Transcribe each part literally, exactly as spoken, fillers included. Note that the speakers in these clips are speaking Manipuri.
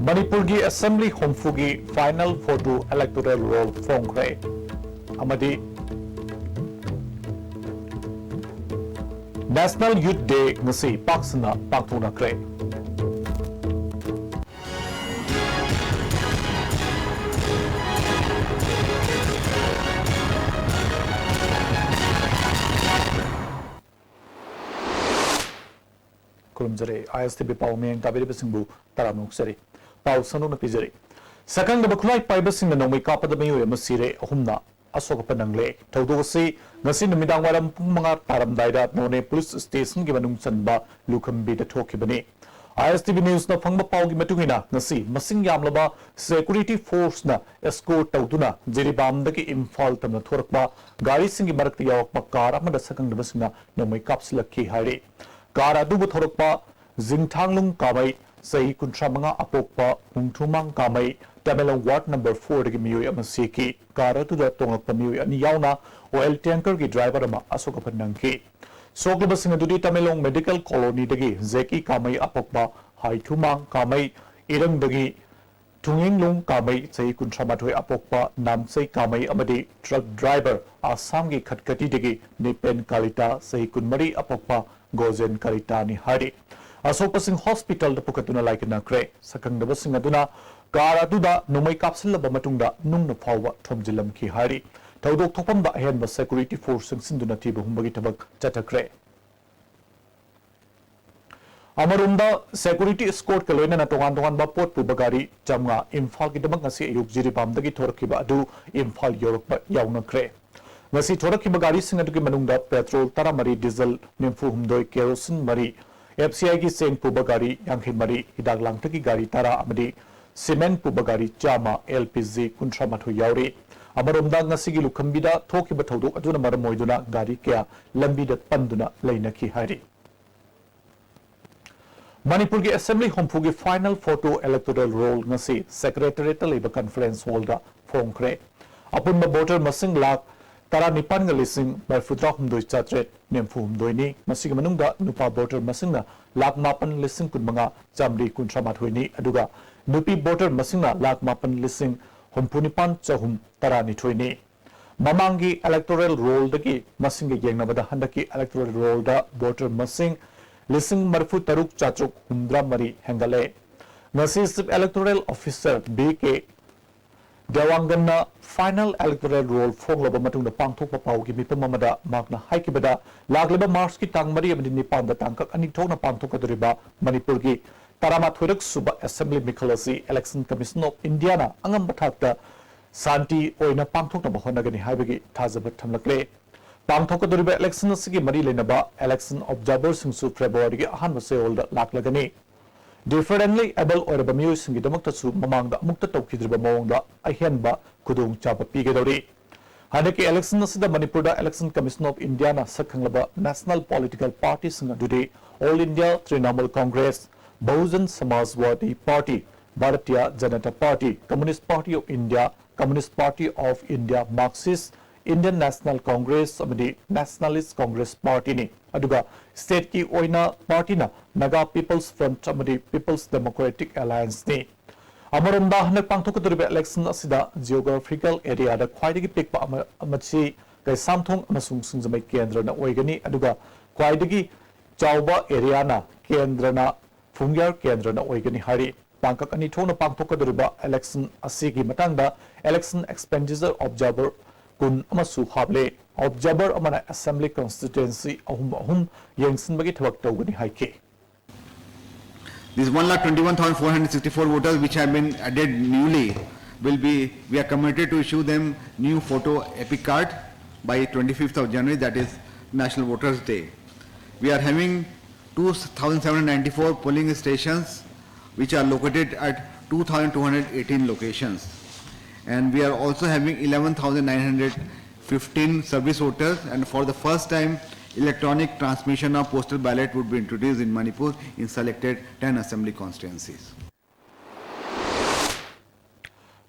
ꯃꯅꯤꯄꯨꯔꯒꯤ ꯑꯦꯁꯦꯝꯕ꯭ꯂꯤ ꯍꯨꯝꯐꯨꯒꯤ ꯐꯥꯏꯅꯦꯜ ꯐꯣꯇꯣ ꯏꯂꯦꯛꯇꯣꯔꯦꯜ ꯔꯣꯜ ꯐꯣꯡꯈ꯭ꯔꯦ꯫ ꯑꯃꯗꯤ ꯅꯦꯁꯅꯦꯜ ꯌꯨꯊ ꯗꯦ ꯉꯁꯤ ꯄꯥꯛ ꯁꯟꯅ ꯄꯥꯡꯊꯣꯛꯅꯈ꯭ꯔꯦ꯫ ꯈꯨꯔꯨꯝꯖꯔꯤ꯫ ꯑꯥꯏ ꯑꯦꯁ ꯇꯤ ꯚꯤ ꯄꯥꯎ ꯃꯤꯠꯌꯦꯡ ꯇꯥꯕꯤꯔꯤꯕꯁꯤꯡꯕꯨ ꯇꯔꯥꯝꯅ ꯑꯣꯛꯆꯔꯤ꯫ ꯄꯥꯎ ꯁꯟꯗꯣꯛꯅ ꯄꯤꯖꯔꯤ꯫ ꯁꯛꯈꯪꯗꯕ ꯈꯨꯠꯂꯥꯏ ꯄꯥꯏꯕꯁꯤꯡꯅ ꯅꯣꯡꯃꯩ ꯀꯥꯞꯄꯗ ꯃꯤꯑꯣꯏ ꯑꯃ ꯁꯤꯔꯦ, ꯑꯍꯨꯝꯅ ꯑꯁꯣꯛ ꯑꯄꯟ ꯅꯪꯂꯦ꯫ ꯊꯧꯗꯣꯛ ꯑꯁꯤ ꯉꯁꯤ ꯅꯨꯃꯤꯗꯥꯡ ꯋꯥꯏꯔꯝ ꯄꯨꯡ ꯃꯉꯥ ꯇꯥꯔꯝꯗꯥꯏꯗ ꯅꯣꯅꯦ ꯄꯨꯂꯤꯁ ꯁ꯭ꯇꯦꯁꯟꯒꯤ ꯃꯅꯨꯡ ꯆꯟꯕ ꯂꯨꯈꯝꯕꯤꯗ ꯊꯣꯛꯈꯤꯕꯅꯤ꯫ ꯑꯥꯏ ꯑꯦꯁ ꯇꯤ ꯚꯤ ꯅ꯭ꯌꯨꯁꯅ ꯐꯪꯕ ꯄꯥꯎꯒꯤ ꯃꯇꯨꯡ ꯏꯟꯅ, ꯉꯁꯤ ꯃꯁꯤꯡ ꯌꯥꯝꯂꯕ ꯁꯦꯀ꯭ꯌꯨꯔꯤꯇꯤ ꯐꯣꯔꯁꯅ ꯑꯦꯁꯀꯣꯔꯠ ꯇꯧꯗꯨꯅ ꯖꯤꯔꯤꯕꯥꯝꯗꯒꯤ ꯏꯝꯐꯥꯜ ꯇꯝꯅ ꯊꯣꯔꯛꯄ ꯒꯥꯔꯤꯁꯤꯡꯒꯤ ꯃꯔꯛꯇ ꯌꯥꯎꯔꯛꯄ ꯀꯥꯔ ꯑꯃꯗ ꯁꯛꯈꯪꯗꯕꯁꯤꯡꯅ ꯅꯣꯡꯃꯩ ꯀꯥꯞꯁꯤꯜꯂꯛꯈꯤ ꯍꯥꯏꯔꯤ꯫ ꯀꯥꯔ ꯑꯗꯨꯕꯨ ꯊꯧꯔꯛꯄ ꯖꯤꯡꯊꯥꯡꯂꯨꯡ ꯀꯥꯃꯩ, ꯆꯍꯤ ꯀꯨꯟꯊ꯭ꯔꯥ ꯃꯉꯥ ꯑꯄꯣꯛꯄ ꯍꯨꯝꯊꯨꯃꯥꯡ ꯀꯥꯃꯩ, ꯇꯃꯦꯡꯂꯣꯡ ꯋꯥꯔꯗ ꯅꯝꯕꯔ ꯐꯣꯔꯗꯒꯤ ꯃꯤꯑꯣꯏ ꯑꯃ ꯁꯤꯈꯤ꯫ ꯀꯥꯔ ꯑꯗꯨꯗ ꯇꯣꯡꯂꯛꯄ ꯃꯤꯑꯣꯏ ꯑꯅꯤ ꯌꯥꯎꯅ ꯑꯣꯏꯜ ꯇꯦꯡꯀꯔꯒꯤ ꯗ꯭ꯔꯥꯏꯚꯔ ꯑꯃ ꯑꯁꯣꯛ ꯑꯄꯟ ꯅꯪꯈꯤ꯫ ꯁꯣꯛꯂꯕꯁꯤꯡ ꯑꯗꯨꯗꯤ ꯇꯃꯦꯡꯂꯣꯡ ꯃꯦꯗꯤꯀꯦꯜ ꯀꯣꯂꯣꯅꯤꯗꯒꯤ ꯖꯦꯀꯤ ꯀꯥꯃꯩ ꯑꯄꯣꯛꯄ ꯍꯥꯏꯊꯨꯃꯥꯡ ꯀꯥꯃꯩ, ꯏꯔꯪꯗꯒꯤ ꯊꯨꯡꯌꯤꯡꯂꯨꯡ ꯀꯥꯃꯩ, ꯆꯍꯤ ꯀꯨꯟꯊ꯭ꯔꯥ ꯃꯥꯊꯣꯏ ꯑꯄꯣꯛꯄ ꯅꯥꯝꯆꯩ ꯀꯥꯃꯩ ꯑꯃꯗꯤ ꯇ꯭ꯔꯛ ꯗ꯭ꯔꯥꯏꯚꯔ ꯑꯁꯥꯝꯒꯤ ꯈꯠꯀꯇꯤꯗꯒꯤ ꯅꯤꯄꯦꯟ ꯀꯥꯂꯤꯇꯥ, ꯆꯍꯤ ꯀꯨꯟꯃꯔꯤ ꯑꯄꯣꯛꯄ ꯒꯣꯖꯦꯟ ꯀꯥꯂꯤꯇꯥꯅꯤ ꯍꯥꯏꯔꯤ꯫ ꯑꯁꯣꯛꯄꯁꯤꯡ ꯍꯣꯁꯄꯤꯇꯥꯜꯗ ꯄꯨꯈꯠꯇꯨꯅ ꯂꯥꯏꯀꯠꯅꯈ꯭ꯔꯦ꯫ ꯁꯛꯈꯪꯗꯕꯁꯤꯡ ꯑꯗꯨꯅ ꯀꯥꯔ ꯑꯗꯨꯗ ꯅꯣꯡꯃꯩ ꯀꯥꯞꯁꯤꯜꯂꯕ ꯃꯇꯨꯡꯗ ꯅꯨꯡꯅ ꯐꯥꯎꯕ ꯊꯣꯝꯖꯤꯜꯂꯝꯈꯤ ꯍꯥꯏꯔꯤ꯫ ꯊꯧꯗꯣꯛ ꯊꯣꯛꯐꯝꯗ ꯑꯍꯦꯟꯕ ꯁꯦꯀ꯭ꯌꯨꯔꯤꯇꯤ ꯐꯣꯔꯁ ꯆꯪꯁꯤꯟꯗꯨꯅ ꯊꯤꯕ ꯍꯨꯝꯕꯒꯤ ꯊꯕꯛ ꯆꯠꯊꯈ꯭ꯔꯦ꯫ ꯑꯃꯔꯣꯝꯗ, ꯁꯦꯀ꯭ꯌꯨꯔꯤꯇꯤ ꯏꯁꯀꯣꯔꯠꯀ ꯂꯣꯏꯅꯅ ꯇꯣꯉꯥꯟ ꯇꯣꯉꯥꯟꯕ ꯄꯣꯠ ꯄꯨꯕ ꯒꯥꯔꯤ ꯆꯥꯝꯃꯉꯥ ꯏꯝꯐꯥꯜꯒꯤꯗꯃꯛ ꯉꯁꯤ ꯑꯌꯨꯛ ꯖꯤꯔꯤꯕꯥꯝꯗꯒꯤ ꯊꯣꯔꯛꯈꯤꯕ ꯑꯗꯨ ꯏꯝꯐꯥꯜ ꯌꯧꯔꯛꯄ ꯌꯥꯎꯅꯈ꯭ꯔꯦ꯫ ꯉꯁꯤ ꯊꯣꯔꯛꯈꯤꯕ ꯒꯥꯔꯤꯁꯤꯡ ꯑꯗꯨꯒꯤ ꯃꯅꯨꯡꯗ ꯄꯦꯇ꯭ꯔꯣꯜ ꯇꯔꯥꯃꯔꯤ, ꯗꯤꯖꯜ ꯅꯤꯐꯨꯍꯨꯝꯗꯣꯏ, ꯀꯦꯔꯣꯁꯤꯟ ꯃꯔꯤ, ꯑꯦꯐ ꯁꯤ ꯑꯥꯏꯒꯤ ꯆꯦꯡ ꯄꯨꯕ ꯒꯥꯔꯤ ꯌꯥꯡꯈꯩꯃꯔꯤ, ꯍꯤꯗꯥꯛ ꯂꯥꯡꯊꯛꯀꯤ ꯒꯥꯔꯤ ꯇꯔꯥ ꯑꯃꯗꯤ ꯁꯤꯃꯦꯟ ꯄꯨꯕ ꯒꯥꯔꯤ ꯆꯥꯝꯃ, ꯑꯦꯜ ꯄꯤ ꯖꯤ ꯀꯨꯟꯊ꯭ꯔꯥ ꯃꯥꯊꯣꯏ ꯌꯥꯎꯔꯤ꯫ ꯑꯃꯔꯣꯝꯗ, ꯉꯁꯤꯒꯤ ꯂꯨꯈꯝꯕꯤꯗ ꯊꯣꯛꯈꯤꯕ ꯊꯧꯗꯣꯛ ꯑꯗꯨꯅ ꯃꯔꯝ ꯑꯣꯏꯗꯨꯅ ꯒꯥꯔꯤ ꯀꯌꯥ ꯂꯝꯕꯤꯗ ꯄꯟꯗꯨꯅ ꯂꯩꯅꯈꯤ ꯍꯥꯏꯔꯤ꯫ ꯃꯅꯤꯄꯨꯔꯒꯤ ꯑꯦꯁꯦꯝꯕ꯭ꯂꯤ ꯍꯨꯝꯐꯨꯒꯤ ꯐꯥꯏꯅꯦꯜ ꯐꯣꯇꯣ ꯏꯂꯦꯛꯇꯣꯔꯦꯜ ꯔꯣꯜ ꯉꯁꯤ ꯁꯦꯀ꯭ꯔꯦꯇꯔꯤꯌꯦꯠꯇ ꯂꯩꯕ ꯀꯟꯐꯔꯦꯟꯁ ꯍꯣꯜꯗ ꯐꯣꯡꯈ꯭ꯔꯦ꯫ ꯑꯄꯨꯟꯕ ꯚꯣꯇꯔ ꯃꯁꯤꯡ ꯂꯥꯈ ꯇꯔꯥꯅꯤꯄꯥꯟꯒ ꯂꯤꯁꯤꯡ ꯃꯔꯤꯐꯨꯇꯔꯥꯍꯨꯝꯗꯣꯏ ꯆꯥꯇ꯭ꯔꯦꯠ ꯅꯤꯐꯨꯍꯨꯝꯗꯣꯏꯅꯤ꯫ ꯃꯁꯤꯒꯤ ꯃꯅꯨꯡꯗ ꯅꯨꯄꯥ voter ꯃꯁꯤꯡꯅ ꯂꯥꯈ ꯃꯥꯄꯟ ꯂꯤꯁꯤꯡ ꯀꯨꯟꯃꯉꯥ ꯆꯥꯃꯔꯤ ꯀꯨꯟꯊ꯭ꯔꯥ ꯃꯥꯊꯣꯏꯅꯤ, ꯑꯗꯨꯒ ꯅꯨꯄꯤ voter ꯃꯁꯤꯡꯅ ꯂꯥꯈ ꯃꯥꯄꯟ ꯂꯤꯁꯤꯡ ꯍꯨꯝꯐꯨꯅꯤꯄꯥꯟ ꯆꯍꯨꯝ ꯇꯔꯥꯅꯤꯊꯣꯏꯅꯤ꯫ ꯃꯃꯥꯡꯒꯤ electoral rollꯗꯒꯤ ꯃꯁꯤꯡꯒ ꯌꯦꯡꯅꯕꯗ ꯍꯟꯗꯛꯀꯤ electoral rollꯗ voter ꯃꯁꯤꯡ ꯂꯤꯁꯤꯡ ꯃꯔꯤꯐꯨꯇꯔꯨꯛ ꯆꯥꯇ꯭ꯔꯨꯛ ꯍꯨꯝꯗ꯭ꯔꯥ ꯃꯔꯤ ꯍꯦꯟꯒꯠꯂꯦ꯫ ꯉꯁꯤ Chief Electoral Officer ꯕꯤ ꯀꯦ ꯗꯦꯋꯥꯡꯒꯟꯅ final electoral roll ꯐꯣꯡꯂꯕ ꯃꯇꯨꯡꯗ ꯄꯥꯡꯊꯣꯛꯄ ꯄꯥꯎꯒꯤ ꯃꯤꯐꯝ ꯑꯃꯗ ꯃꯍꯥꯛꯅ ꯍꯥꯏꯈꯤꯕꯗ, ꯂꯥꯛꯂꯤꯕ ꯃꯥꯔꯆꯀꯤ ꯇꯥꯡ ꯃꯔꯤ ꯑꯃꯗꯤ ꯅꯤꯄꯥꯟꯗ ꯇꯥꯡꯀꯛ ꯑꯅꯤ ꯊꯣꯛꯅ ꯄꯥꯡꯊꯣꯛꯀꯗꯧꯔꯤꯕ ꯃꯅꯤꯄꯨꯔꯒꯤ ꯇꯔꯥꯃꯥꯊꯣꯏꯔꯛ ꯁꯨꯕ assembly ꯃꯤꯈꯜ ꯑꯁꯤ Election Commission of Indiaꯅ ꯑꯉꯝꯕ ꯊꯥꯛꯇ ꯁꯥꯟꯇꯤ ꯑꯣꯏꯅ ꯄꯥꯡꯊꯣꯛꯅꯕ ꯍꯣꯠꯅꯒꯅꯤ ꯍꯥꯏꯕꯒꯤ ꯊꯥꯖꯕ ꯊꯝꯂꯛꯂꯦ꯫ ꯄꯥꯡꯊꯣꯛꯀꯗꯧꯔꯤꯕ election ꯑꯁꯤꯒꯤ ꯃꯔꯤ ꯂꯩꯅꯕ election observerꯁꯤꯡꯁꯨ Februaryꯒꯤ ꯑꯍꯥꯟꯕ ꯆꯌꯣꯜꯗ ꯂꯥꯛꯂꯒꯅꯤ꯫ Differently able ꯑꯣꯏꯔꯕ ꯃꯤꯑꯣꯏꯁꯤꯡꯒꯤꯗꯃꯛꯇꯁꯨ ꯃꯃꯥꯡꯗ ꯑꯃꯨꯛꯇ ꯇꯧꯈꯤꯗ꯭ꯔꯤꯕ ꯃꯑꯣꯡꯗ ꯑꯍꯦꯟꯕ ꯈꯨꯗꯣꯡꯆꯥꯕ ꯄꯤꯒꯗꯧꯔꯤ꯫ ꯍꯟꯗꯛꯀꯤ election ꯑꯁꯤꯗ ꯃꯅꯤꯄꯨꯔꯗ Election Commission of Indiaꯅ ꯁꯛꯈꯪꯂꯕ national political partyꯁꯤꯡ ꯑꯗꯨꯗꯤ All India Trinamool Congress, Bahujan Samajwadi Party, Bharatiya Janata Party, Communist Party of India, Communist Party of India, Marxist, Indian National Congress ꯑꯃꯗꯤ Nationalist Congress Partyꯅꯤ꯫ ꯑꯗꯨꯒ stateꯀꯤ ꯑꯣꯏꯅ partyꯅ Naga People's Front ꯑꯃꯗꯤ People's Democratic Allianceꯅꯤ꯫ ꯑꯃꯔꯣꯝꯗ, ꯍꯟꯗꯛ ꯄꯥꯡꯊꯣꯛꯀꯗꯧꯔꯤꯕ election ꯑꯁꯤꯗ geographical areaꯗ ꯈ꯭ꯋꯥꯏꯗꯒꯤ ꯄꯤꯛꯄ ꯑꯃ, ꯑꯃꯁꯤ ꯀꯩꯁꯥꯝꯊꯣꯡ ꯑꯃꯁꯨꯡ ꯁꯤꯡꯖꯃꯩ ꯀꯦꯟꯗ꯭ꯔꯅ ꯑꯣꯏꯒꯅꯤ, ꯑꯗꯨꯒ ꯈ꯭ꯋꯥꯏꯗꯒꯤ ꯆꯥꯎꯕ areaꯅ ꯀꯦꯟꯗ꯭ꯔꯅ, ꯐꯨꯡꯌꯥꯔ ꯀꯦꯟꯗ꯭ꯔꯅ ꯑꯣꯏꯒꯅꯤ ꯍꯥꯏꯔꯤ꯫ ꯇꯥꯡꯀꯛ ꯑꯅꯤ ꯊꯣꯛꯅ ꯄꯥꯡꯊꯣꯛꯀꯗꯧꯔꯤꯕ election ꯑꯁꯤꯒꯤ ꯃꯇꯥꯡꯗ election expenditure observer ꯀꯨꯟ ꯑꯃꯁꯨ ꯍꯥꯞꯂꯦ꯫ Observer ꯑꯃꯅ assembly constituency ꯑꯍꯨꯝ ꯑꯍꯨꯝ ꯌꯦꯡꯁꯤꯟꯕꯒꯤ ꯊꯕꯛ ꯇꯧꯒꯅꯤ ꯍꯥꯏꯈꯤ꯫ These one lakh twenty-one thousand four hundred sixty-four voters which have been added newly will be, we are committed to issue them new photo EPIC card by twenty-fifth of January, that is National Voters Day. We are having two thousand seven hundred ninety-four polling stations which are located at two thousand two hundred eighteen locations. And we are also having eleven thousand nine hundred fifteen service voters, and for the first time, electronic transmission of postal ballot would be introduced in Manipur in selected ten assembly constituencies.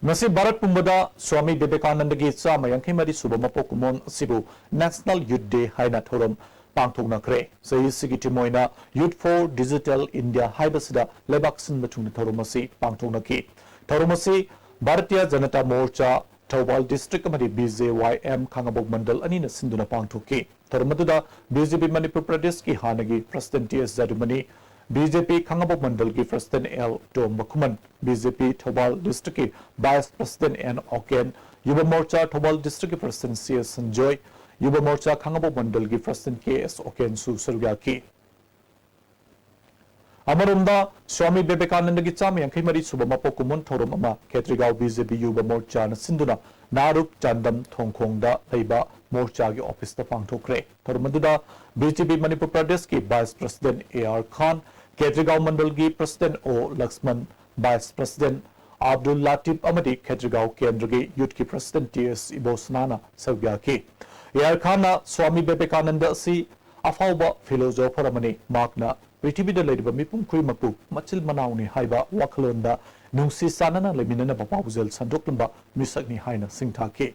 ꯉꯁꯤ ꯚꯥꯔꯠ ꯄꯨꯝꯕꯗ ꯁ꯭ꯋꯥꯃꯤ ꯕꯤꯕꯦꯀꯥꯅꯟꯗꯒꯤ ꯆꯥꯝꯃ ꯌꯥꯡꯈꯩ ꯃꯔꯤ ꯁꯨꯕ ꯃꯄꯣꯛ ꯀꯨꯝꯑꯣꯟ ꯑꯁꯤꯕꯨ National Youth Day ꯍꯥꯏꯅ ꯊꯧꯔꯝ ꯄꯥꯡꯊꯣꯛꯅꯈ꯭ꯔꯦ꯫ ꯆꯍꯤꯁꯤꯒꯤ theme ꯑꯣꯏꯅ Youth for Digital India ꯍꯥꯏꯕꯁꯤꯗ ꯂꯩꯕꯥꯛ ꯁꯤꯟꯕ ꯊꯨꯡꯅ ꯊꯧꯔꯝ ꯑꯁꯤ ꯄꯥꯡꯊꯣꯛꯅꯈꯤ꯫ ꯊꯧꯔꯝ ꯑꯁꯤ ꯚꯥꯔꯇꯤꯌ ꯖꯅꯇꯥ ꯃꯣꯔꯆꯥ ꯊꯧꯕꯥꯜ district ꯑꯃꯗꯤ B J Y M ꯈꯥꯉꯕꯣꯛ ꯃꯟꯗꯜ ꯑꯅꯤꯅ ꯁꯤꯟꯗꯨꯅ ꯄꯥꯡꯊꯣꯛꯈꯤ꯫ ꯊꯧꯔꯝ ꯑꯗꯨꯗ B J P ꯃꯅꯤꯄꯨꯔ ꯄ꯭ꯔꯗꯦꯁꯀꯤ ꯍꯥꯟꯅꯒꯤ president T S ꯖꯥꯗꯨꯃꯅꯤ, B J P ꯈꯥꯉꯕꯣꯛ ꯃꯟꯗꯜꯒꯤ president L ꯇꯣꯝꯕ ꯈꯨꯃꯟ, B J P Thoubal districtꯀꯤ vice president N ꯑꯣꯀꯦꯟ, ꯌꯨꯕ ꯃꯣꯔꯆꯥ Thoubal districtꯀꯤ president C S Sanjoy, ꯌꯨꯕ ꯃꯣꯔꯆꯥ ꯈꯥꯉꯕꯣꯛ ꯃꯟꯗꯜꯒꯤ president K S ꯑꯣꯀꯦꯟꯁꯨ ꯁꯔꯨꯛ ꯌꯥꯈꯤ꯫ ꯑꯃꯔꯣꯝꯗ, ꯁ꯭ꯋꯥꯃꯤ ꯕꯤꯕꯦꯀꯥꯅꯟꯗꯒꯤ ꯆꯥꯝꯃ ꯌꯥꯡꯈꯩ ꯃꯔꯤ ꯁꯨꯕ ꯃꯄꯣꯛ ꯀꯨꯝꯑꯣꯟ ꯊꯧꯔꯝ ꯑꯃ ꯈꯦꯇ꯭ꯔꯤꯒꯥꯎ B J P ꯌꯨꯕ ꯃꯣꯔꯆꯥꯅ ꯁꯤꯟꯗꯨꯅ ꯅꯥꯔꯨꯛ ꯆꯥꯟꯗꯝ ꯊꯣꯡꯈꯣꯡꯗ ꯂꯩꯕ ꯃꯣꯔꯆꯥꯒꯤ officeꯇ ꯄꯥꯡꯊꯣꯛꯈ꯭ꯔꯦ꯫ ꯊꯧꯔꯝ ꯑꯗꯨꯗ B J P ꯃꯅꯤꯄꯨꯔ ꯄ꯭ꯔꯗꯦꯁꯀꯤ vice president A R Khan, Khetrigao ꯃꯟꯗꯜꯒꯤ president O Lakshman, vice president Abdul ꯂꯥꯇꯤꯞ ꯑꯃꯗꯤ ꯈꯦꯇ꯭ꯔꯤꯒꯥꯎ ꯀꯦꯟꯗ꯭ꯔꯒꯤ youthꯀꯤ president T S ꯏꯕꯣꯁꯅꯥꯅ ꯁꯔꯨꯛ ꯌꯥꯈꯤ꯫ A R ꯈꯥꯟꯅ ꯁ꯭ꯋꯥꯃꯤ ꯕꯤꯕꯦꯀꯥꯅꯟꯗ ꯑꯁꯤ ꯑꯐꯥꯎꯕ philosopher ꯑꯃꯅꯤ꯫ ꯃꯍꯥꯛꯅ ꯄ꯭ꯔꯤꯊꯤꯕꯤꯗ ꯂꯩꯔꯤꯕ ꯃꯤꯄꯨꯝ ꯈꯨꯗꯤꯡꯃꯛꯄꯨ ꯃꯆꯤꯜ ꯃꯅꯥꯎꯅꯤ ꯍꯥꯏꯕ ꯋꯥꯈꯜꯂꯣꯟꯗ ꯅꯨꯡꯁꯤ ꯆꯥꯟꯅꯅ ꯂꯩꯃꯤꯟꯅꯅꯕ ꯄꯥꯎꯖꯦꯜ ꯁꯟꯗꯣꯛꯂꯝꯕ ꯃꯤꯁꯛꯅꯤ ꯍꯥꯏꯅ ꯁꯤꯡꯊꯥꯈꯤ꯫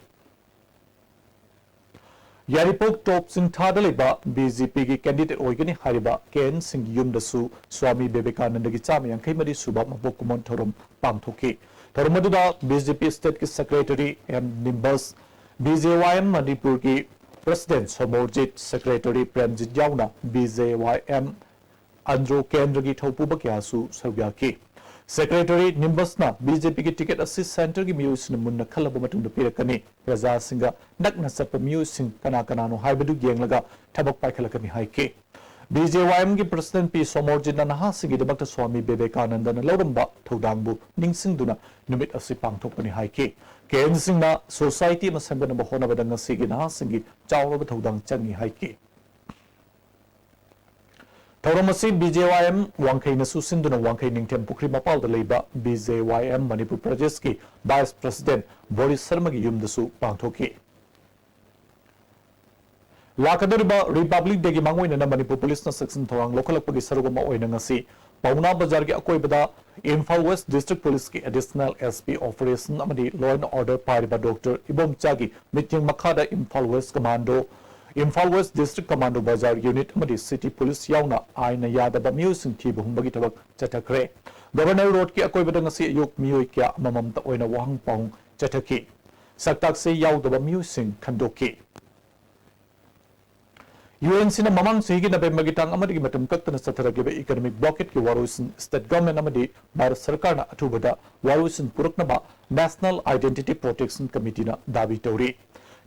ꯌꯥꯏꯔꯤꯄꯣꯛ ꯇꯣꯞ ꯆꯤꯡꯊꯥꯗ ꯂꯩꯕ B J Pꯒꯤ candidate ꯑꯣꯏꯒꯅꯤ ꯍꯥꯏꯔꯤꯕ ꯀꯦ ꯑꯦꯟ ꯁꯤꯡꯒꯤ ꯌꯨꯝꯗꯁꯨ ꯁ꯭ꯋꯥꯃꯤ ꯕꯤꯕꯦꯀꯥꯅꯟꯗꯒꯤ ꯆꯥꯝꯃ ꯌꯥꯡꯈꯩ ꯃꯔꯤ ꯁꯨꯕ ꯃꯄꯣꯛ ꯀꯨꯝꯑꯣꯟ ꯊꯧꯔꯝ ꯄꯥꯡꯊꯣꯛꯈꯤ꯫ ꯊꯧꯔꯝ ꯑꯗꯨꯗ B J P stateꯀꯤ secretary M ꯅꯤꯝꯕꯁ, B J Y M ꯃꯅꯤꯄꯨꯔꯒꯤ president ꯁꯣꯃꯣꯔꯖꯤꯠ, secretary ꯄ꯭ꯔꯦꯝꯖꯤꯠ ꯌꯥꯎꯅ B J Y M Andro ꯀꯦꯟꯗ꯭ꯔꯒꯤ ꯊꯧꯄꯨꯕ ꯀꯌꯥꯁꯨ ꯁꯔꯨꯛ ꯌꯥꯈꯤ꯫ Secretary ꯅꯤꯝꯕꯁꯅ B J Pꯒꯤ ticket ꯑꯁꯤ centreꯒꯤ ꯃꯤꯑꯣꯏꯁꯤꯡꯅ ꯃꯨꯟꯅ ꯈꯜꯂꯕ ꯃꯇꯨꯡꯗ ꯄꯤꯔꯛꯀꯅꯤ꯫ ꯄ꯭ꯔꯖꯥꯁꯤꯡꯒ ꯅꯛꯅ ꯆꯠꯄ ꯃꯤꯑꯣꯏꯁꯤꯡ ꯀꯅꯥ ꯀꯅꯥꯅꯣ ꯍꯥꯏꯕꯗꯨ ꯌꯦꯡꯂꯒ ꯊꯕꯛ ꯄꯥꯏꯈꯠꯂꯛꯀꯅꯤ ꯍꯥꯏꯈꯤ꯫ B J Y Mꯒꯤ president ꯄꯤ ꯁꯣꯃꯣꯔꯖꯤꯠꯅ ꯅꯍꯥꯁꯤꯡꯒꯤꯗꯃꯛꯇ ꯁ꯭ꯋꯥꯃꯤ ꯕꯤꯕꯦꯀꯥꯅꯟꯗꯅ ꯂꯧꯔꯝꯕ ꯊꯧꯗꯥꯡꯕꯨ ꯅꯤꯡꯁꯤꯡꯗꯨꯅ ꯅꯨꯃꯤꯠ ꯑꯁꯤ ꯄꯥꯡꯊꯣꯛꯄꯅꯤ ꯍꯥꯏꯈꯤ꯫ ꯀꯦ ꯑꯦꯟ ꯁꯤꯡꯅ society ꯑꯃ ꯁꯦꯝꯒꯠꯅꯕ ꯍꯣꯠꯅꯕꯗ ꯉꯁꯤꯒꯤ ꯅꯍꯥꯁꯤꯡꯒꯤ ꯆꯥꯎꯔꯕ ꯊꯧꯗꯥꯡ ꯆꯪꯏ ꯍꯥꯏꯈꯤ꯫ ꯊꯧꯔꯝ ꯑꯁꯤ B J Y M ꯋꯥꯡꯈꯩꯅꯁꯨ ꯁꯤꯟꯗꯨꯅ ꯋꯥꯡꯈꯩ ꯅꯤꯡꯊꯦꯝ ꯄꯨꯈ꯭ꯔꯤ ꯃꯄꯥꯜꯗ ꯂꯩꯕ B J Y M Manipur ꯄ꯭ꯔꯗꯦꯁꯀꯤ vice president ꯕꯣꯔꯤꯁ ꯁꯔꯃꯒꯤ ꯌꯨꯝꯗꯁꯨ ꯄꯥꯡꯊꯣꯛꯈꯤ꯫ ꯂꯥꯛꯀꯗꯧꯔꯤꯕ Republic Dayꯒꯤ ꯃꯥꯡꯑꯣꯏꯅꯅ ꯃꯅꯤꯄꯨꯔ ꯄꯨꯂꯤꯁꯅ ꯆꯦꯛꯁꯤꯟ ꯊꯧꯔꯥꯡ ꯂꯧꯈꯠꯂꯛꯄꯒꯤ ꯁꯔꯨꯛ ꯑꯃ ꯑꯣꯏꯅ ꯉꯁꯤ ꯄꯥꯎꯅꯥ ꯕꯖꯥꯔꯒꯤ ꯑꯀꯣꯏꯕꯗ ꯏꯝꯐꯥꯜ ꯋꯦꯁ ꯗꯤꯁꯇ꯭ꯔꯤꯛ ꯄꯨꯂꯤꯁꯀꯤ ꯑꯦꯗꯤꯁꯅꯦꯜ ꯑꯦꯁ ꯄꯤ ꯑꯣꯄꯔꯦꯁꯟ ꯑꯃꯗꯤ ꯂꯣ ꯑꯦꯟ ꯑꯣꯔꯗꯔ ꯄꯥꯏꯔꯤꯕ ꯗꯣꯛꯇꯔ ꯏꯕꯣꯝꯆꯥꯒꯤ ꯃꯤꯠꯌꯦꯡ ꯃꯈꯥꯗ Imphal west commando, Imphal west district commando ꯕꯖꯥꯔ ꯌꯨꯅꯤꯠ ꯑꯃꯗꯤ ꯁꯤꯇꯤ ꯄꯨꯂꯤꯁ ꯌꯥꯎꯅ ꯑꯥꯏꯟꯅ ꯌꯥꯗꯕ ꯃꯤꯑꯣꯏꯁꯤꯡ ꯊꯤꯕ ꯍꯨꯝꯕꯒꯤ ꯊꯕꯛ ꯆꯠꯊꯈ꯭ꯔꯦ꯫ ꯒꯕꯔꯅꯔ ꯔꯣꯗꯀꯤ ꯑꯀꯣꯏꯕꯗ ꯉꯁꯤ ꯑꯌꯨꯛ ꯃꯤꯑꯣꯏ ꯀꯌꯥ ꯑꯃꯃꯝꯇ ꯑꯣꯏꯅ ꯋꯥꯍꯪ ꯄꯥꯎꯍꯪ ꯆꯠꯊꯈꯤ꯫ ꯁꯛꯇꯥꯛꯁꯦ ꯌꯥꯎꯗꯕ ꯃꯤꯑꯣꯏꯁꯤꯡ ꯈꯟꯗꯣꯛꯈꯤ꯫ ꯌꯨ ꯑꯦꯟ ꯁꯤꯅ ꯃꯃꯥꯡ ꯆꯍꯤꯒꯤ ꯅꯕꯦꯝꯕꯔꯒꯤ ꯇꯥꯡ ꯑꯃꯗꯒꯤ ꯃꯇꯝ ꯀꯛꯇꯅ ꯆꯠꯊꯔꯛꯂꯤꯕ ꯏꯀꯅꯣꯃꯤꯛ ꯕ꯭ꯂꯣꯀꯦꯠꯀꯤ ꯋꯥꯔꯣꯏꯁꯤꯟ ꯁ꯭ꯇꯦꯠ ꯒꯚꯔꯟꯃꯦꯟꯠ ꯑꯃꯗꯤ ꯚꯥꯔꯠ ꯁꯔꯀꯥꯔꯅ ꯑꯊꯨꯕꯗ ꯋꯥꯔꯣꯏꯁꯤꯟ ꯄꯨꯔꯛꯅꯕ ꯅꯦꯁꯅꯦꯜ ꯑꯥꯏꯗꯦꯟꯇꯤꯇꯤ ꯄ꯭ꯔꯣꯇꯦꯛꯁꯟ ꯀꯃꯤꯇꯤꯅ ꯗꯥꯕꯤ ꯇꯧꯔꯤ꯫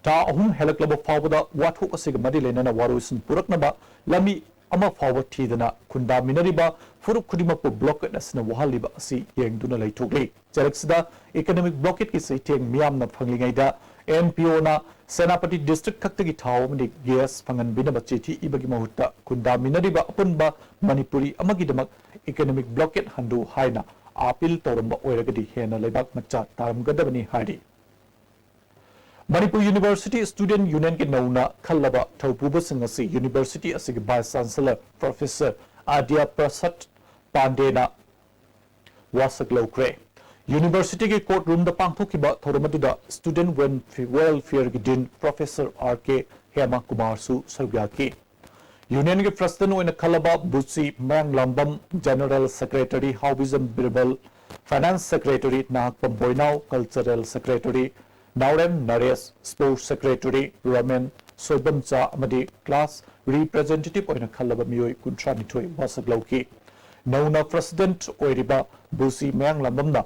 ꯊꯥ ꯑꯍꯨꯝ ꯍꯦꯜꯂꯛꯂꯕ ꯐꯥꯎꯕꯗ ꯋꯥꯊꯣꯛ ꯑꯁꯤꯒ ꯃꯔꯤ ꯂꯩꯅꯅ ꯋꯥꯔꯣꯏꯁꯤꯟ ꯄꯨꯔꯛꯅꯕ ꯂꯝꯕꯤ ꯑꯃ ꯐꯥꯎꯕ ꯊꯤꯗꯅ ꯈꯨꯟꯗꯥꯃꯤꯟꯅꯔꯤꯕ ꯐꯨꯔꯨꯞ ꯈꯨꯗꯤꯡꯃꯛꯄꯨ ꯕ꯭ꯂꯣꯀꯦꯠ ꯑꯁꯤꯅ ꯋꯥꯍꯜꯂꯤꯕ ꯑꯁꯤ ꯌꯦꯡꯗꯨꯅ ꯂꯩꯊꯣꯛꯂꯤ꯫ ꯆꯩꯔꯛꯁꯤꯗ ꯏꯀꯅꯣꯃꯤꯛ ꯕ꯭ꯂꯣꯀꯦꯠꯀꯤ ꯆꯩꯊꯦꯡ ꯃꯤꯌꯥꯝꯅ ꯐꯪꯂꯤꯉꯩꯗ ꯑꯦꯟ ꯄꯤ ꯑꯣꯅ ꯁꯦꯅꯥꯄꯇꯤ ꯗꯤꯁꯇ꯭ꯔꯤꯛ ꯈꯛꯇꯒꯤ ꯊꯥꯎ ꯑꯃꯗꯤ ꯒ꯭ꯌꯥꯁ ꯐꯪꯍꯟꯕꯤꯅꯕ ꯆꯤꯊꯤ ꯏꯕꯒꯤ ꯃꯍꯨꯠꯇ ꯈꯨꯟꯗꯥꯃꯤꯟꯅꯔꯤꯕ ꯑꯄꯨꯟꯕ ꯃꯅꯤꯄꯨꯔꯤ ꯑꯃꯒꯤꯗꯃꯛ ꯏꯀꯅꯣꯃꯤꯛ ꯕ꯭ꯂꯣꯀꯦꯠ ꯍꯟꯗꯨ ꯍꯥꯏꯅ ꯑꯥꯄꯤꯜ ꯇꯧꯔꯝꯕ ꯑꯣꯏꯔꯒꯗꯤ ꯍꯦꯟꯅ ꯂꯩꯕꯥꯛ ꯃꯆꯥ ꯇꯥꯔꯝꯒꯗꯕꯅꯤ ꯍꯥꯏꯔꯤ꯫ ꯃꯅꯤꯄꯨꯔ ꯌꯨꯅꯤꯚꯔꯁꯤꯇꯤ ꯁ꯭ꯇꯨꯗꯦꯟꯠ ꯌꯨꯅꯤꯌꯟꯒꯤ ꯅꯧꯅ ꯈꯜꯂꯕ ꯊꯧꯄꯨꯕꯁꯤꯡ ꯑꯁꯤ ꯌꯨꯅꯤꯚꯔꯁꯤꯇꯤ ꯑꯁꯤꯒꯤ vice chancellor professor Adya Prasad ꯄꯥꯟꯗꯦꯅ ꯋꯥꯁꯛ ꯂꯧꯈ꯭ꯔꯦ꯫ ꯌꯨꯅꯤꯚꯔꯁꯤꯇꯤꯒꯤ ꯀꯣꯔꯠ ꯔꯨꯝꯗ ꯄꯥꯡꯊꯣꯛꯈꯤꯕ ꯊꯧꯔꯝ ꯑꯗꯨꯗ ꯁ꯭ꯇꯨꯗꯦꯟꯠ ꯋꯦꯜ-, ꯋꯦꯜꯐꯤꯌꯔꯒꯤ dean professor R K Hema ꯀꯨꯃꯥꯔꯁꯨ ꯁꯔꯨꯛ ꯌꯥꯈꯤ꯫ ꯌꯨꯅꯤꯌꯟꯒꯤ ꯄ꯭ꯔꯁꯤꯗꯦꯟꯠ ꯑꯣꯏꯅ ꯈꯜꯂꯕ Buchi Mayanglambam, general secretary Haobijam Birbal, finance secretary Nahakpam Boinao, cultural secretary Naorem Naresh, sports secretary Romen ꯁꯣꯏꯕꯝꯆꯥ ꯑꯃꯗꯤ ꯀ꯭ꯂꯥꯁ ꯔꯤꯄ꯭ꯔꯖꯦꯟꯇꯦꯇꯤꯚ ꯑꯣꯏꯅ ꯈꯜꯂꯕ ꯃꯤꯑꯣꯏ ꯀꯨꯟꯊ꯭ꯔꯥ ꯅꯤꯊꯣꯏ ꯋꯥꯁꯛ ꯂꯧꯈꯤ꯫ ꯅꯧꯅ ꯄ꯭ꯔꯁꯤꯗꯦꯟꯠ ꯑꯣꯏꯔꯤꯕ ꯕꯨꯆꯤ ꯃꯌꯥꯡꯂꯥꯝꯕꯝꯅ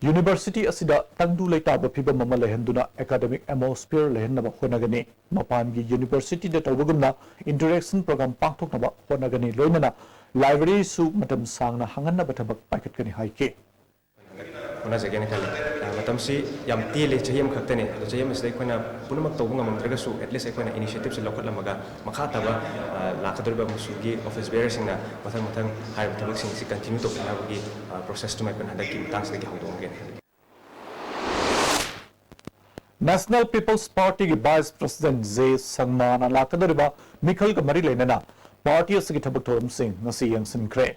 ꯌꯨꯅꯤꯚꯔꯁꯤꯇꯤ ꯑꯁꯤꯗ ꯇꯪꯗꯨ ꯂꯩꯇꯥꯕ ꯐꯤꯚꯝ ꯑꯃ ꯂꯩꯍꯟꯗꯨꯅ ꯑꯦꯀꯥꯗꯦꯃꯤꯛ ꯑꯦꯠꯃꯣꯁꯐꯤꯌꯔ ꯂꯩꯍꯟꯅꯕ ꯍꯣꯠꯅꯒꯅꯤ꯫ ꯃꯄꯥꯟꯒꯤ ꯌꯨꯅꯤꯚꯔꯁꯤꯇꯤꯗ ꯇꯧꯕꯒꯨꯝꯅ ꯏꯟꯇꯔꯦꯛꯁꯟ ꯄ꯭ꯔꯣꯒ꯭ꯔꯥꯝ ꯄꯥꯡꯊꯣꯛꯅꯕ ꯍꯣꯠꯅꯒꯅꯤ, ꯂꯣꯏꯅꯅ ꯂꯥꯏꯕ꯭ꯔꯦꯔꯤꯁꯨ ꯃꯇꯝ ꯁꯥꯡꯅ ꯍꯥꯡꯍꯟꯅꯕ ꯊꯕꯛ ꯄꯥꯏꯈꯠꯀꯅꯤ ꯍꯥꯏꯈꯤ꯫ ꯍꯣꯠꯅꯖꯒꯦꯅ ꯈꯜꯂꯤ꯫ ꯑ, ꯃꯇꯝꯁꯤ ꯌꯥꯝ ꯇꯦꯜꯂꯤ, ꯆꯍꯤ ꯑꯃꯈꯛꯇꯅꯤ꯫ ꯑꯗꯣ ꯆꯍꯤ ꯑꯃꯁꯤꯗ ꯑꯩꯈꯣꯏꯅ ꯄꯨꯝꯅꯃꯛ ꯇꯧꯕ ꯉꯝꯃꯝꯗ꯭ꯔꯒꯁꯨ, at least ꯑꯩꯈꯣꯏꯅ initiativeꯁꯦ ꯂꯧꯈꯠꯂꯝꯃꯒ ꯃꯈꯥ ꯇꯥꯕ, ꯑ, ꯂꯥꯛꯀꯗꯧꯔꯤꯕ ꯑꯃꯁꯨꯡꯒꯤ office bearerꯁꯤꯡꯅ ꯃꯊꯪ ꯃꯊꯪ ꯍꯥꯏꯔꯤꯕ ꯊꯕꯛꯁꯤꯡ ꯑꯁꯤ continue ꯇꯧꯕꯤꯅꯕꯒꯤ, ꯑ, processꯇꯨꯃ ꯑꯩꯈꯣꯏꯅ ꯍꯟꯗꯛꯀꯤ ꯃꯇꯥꯡꯁꯤꯗꯒꯤ ꯍꯧꯗꯣꯛꯑꯝꯒꯦꯅ ꯈꯜꯂꯤ꯫ National People's Partyꯒꯤ Vice President J ꯁꯪꯃꯥꯅ ꯂꯥꯛꯀꯗꯧꯔꯤꯕ ꯃꯤꯈꯜꯒ ꯃꯔꯤ ꯂꯩꯅꯅ ꯄꯥꯔꯇꯤ ꯑꯁꯤꯒꯤ ꯊꯕꯛ ꯊꯧꯔꯝꯁꯤꯡ ꯉꯁꯤ ꯌꯦꯡꯁꯤꯟꯈ꯭ꯔꯦ꯫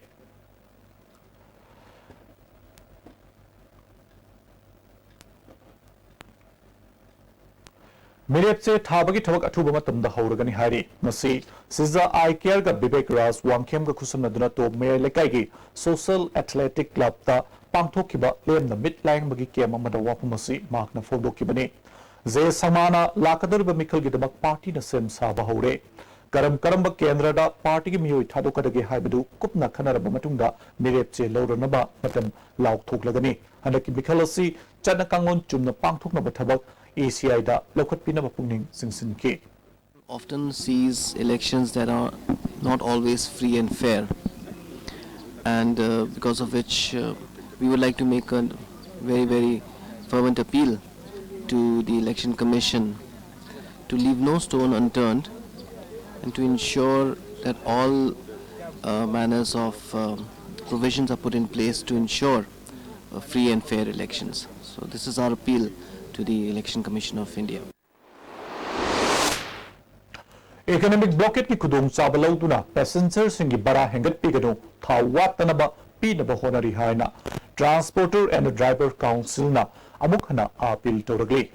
ꯃꯤꯔꯦꯞꯆꯦ ꯊꯥꯕꯒꯤ ꯊꯕꯛ ꯑꯊꯨꯕ ꯃꯇꯝꯗ ꯍꯧꯔꯒꯅꯤ ꯍꯥꯏꯔꯤ꯫ ꯉꯁꯤ ꯁꯤꯖꯥ ꯑꯥꯏ ꯀꯦꯌꯔꯒ ꯕꯤꯕꯦꯛ ꯔꯥꯖ ꯋꯥꯡꯈꯦꯝꯒ ꯈꯨꯠꯁꯝꯅꯗꯨꯅ ꯇꯣꯞ ꯃꯌꯥꯏ ꯂꯩꯀꯥꯏꯒꯤ ꯁꯣꯁꯦꯜ ꯑꯦꯊꯂꯦꯇꯤꯛ ꯀ꯭ꯂꯕꯇ ꯄꯥꯡꯊꯣꯛꯈꯤꯕ ꯂꯦꯝꯅ ꯃꯤꯠ ꯂꯥꯌꯦꯡꯕꯒꯤ ꯀꯦꯝ ꯑꯃꯗ ꯋꯥꯐꯝ ꯑꯁꯤ ꯃꯍꯥꯛꯅ ꯐꯣꯡꯗꯣꯛꯈꯤꯕꯅꯤ꯫ ꯖꯦ ꯁꯪꯃꯥꯅ ꯂꯥꯛꯀꯗꯧꯔꯤꯕ ꯃꯤꯈꯜꯒꯤꯗꯃꯛ ꯄꯥꯔꯇꯤꯅ ꯁꯦꯝ ꯁꯥꯕ ꯍꯧꯔꯦ꯫ ꯀꯔꯝ ꯀꯔꯝꯕ ꯀꯦꯟꯗ꯭ꯔꯗ ꯄꯥꯔꯇꯤꯒꯤ ꯃꯤꯑꯣꯏ ꯊꯥꯗꯣꯛꯀꯗꯒꯦ ꯍꯥꯏꯕꯗꯨ ꯀꯨꯞꯅ ꯈꯟꯅꯔꯕ ꯃꯇꯨꯡꯗ ꯃꯤꯔꯦꯞꯆꯦ ꯂꯧꯔꯅꯕ ꯃꯇꯝ ꯂꯥꯎꯊꯣꯛꯂꯒꯅꯤ꯫ ꯍꯟꯗꯛꯀꯤ ꯃꯤꯈꯜ ꯑꯁꯤ ꯆꯠꯅ ꯀꯥꯡꯂꯣꯟ ꯆꯨꯝꯅ ꯄꯥꯡꯊꯣꯛꯅꯕ ꯊꯕꯛ ꯑꯦ ꯁꯤ ꯑꯥꯏꯗ ꯂꯧꯈꯠꯄꯤꯅꯕ ꯄꯨꯛꯅꯤꯡ ꯆꯤꯡꯁꯤꯟꯈꯤ꯫ Often sees elections that are not always free and fair, and uh, because of which uh, we would like to make a very, very fervent appeal to the Election Commission to leave no stone unturned and to ensure that all uh, manners of uh, provisions are put in place to ensure uh, free and fair elections. So this is our appeal to the Election Commission of India. Economic blockade ꯀꯤ ꯈꯨꯗꯣꯡꯆꯥꯕ ꯂꯧꯗꯨꯅ passenger ꯁꯤꯡꯒꯤ ꯚꯔꯥ ꯍꯦꯟꯒꯠꯄꯤꯒꯅꯨ, ꯊꯥꯎ ꯋꯥꯠꯇꯅꯕ ꯄꯤꯅꯕ ꯍꯣꯠꯅꯔꯤ ꯍꯥꯏꯅ Transporter and Driver Council ꯅ ꯑꯃꯨꯛ ꯍꯟꯅ appeal ꯇꯧꯔꯛꯂꯤ꯫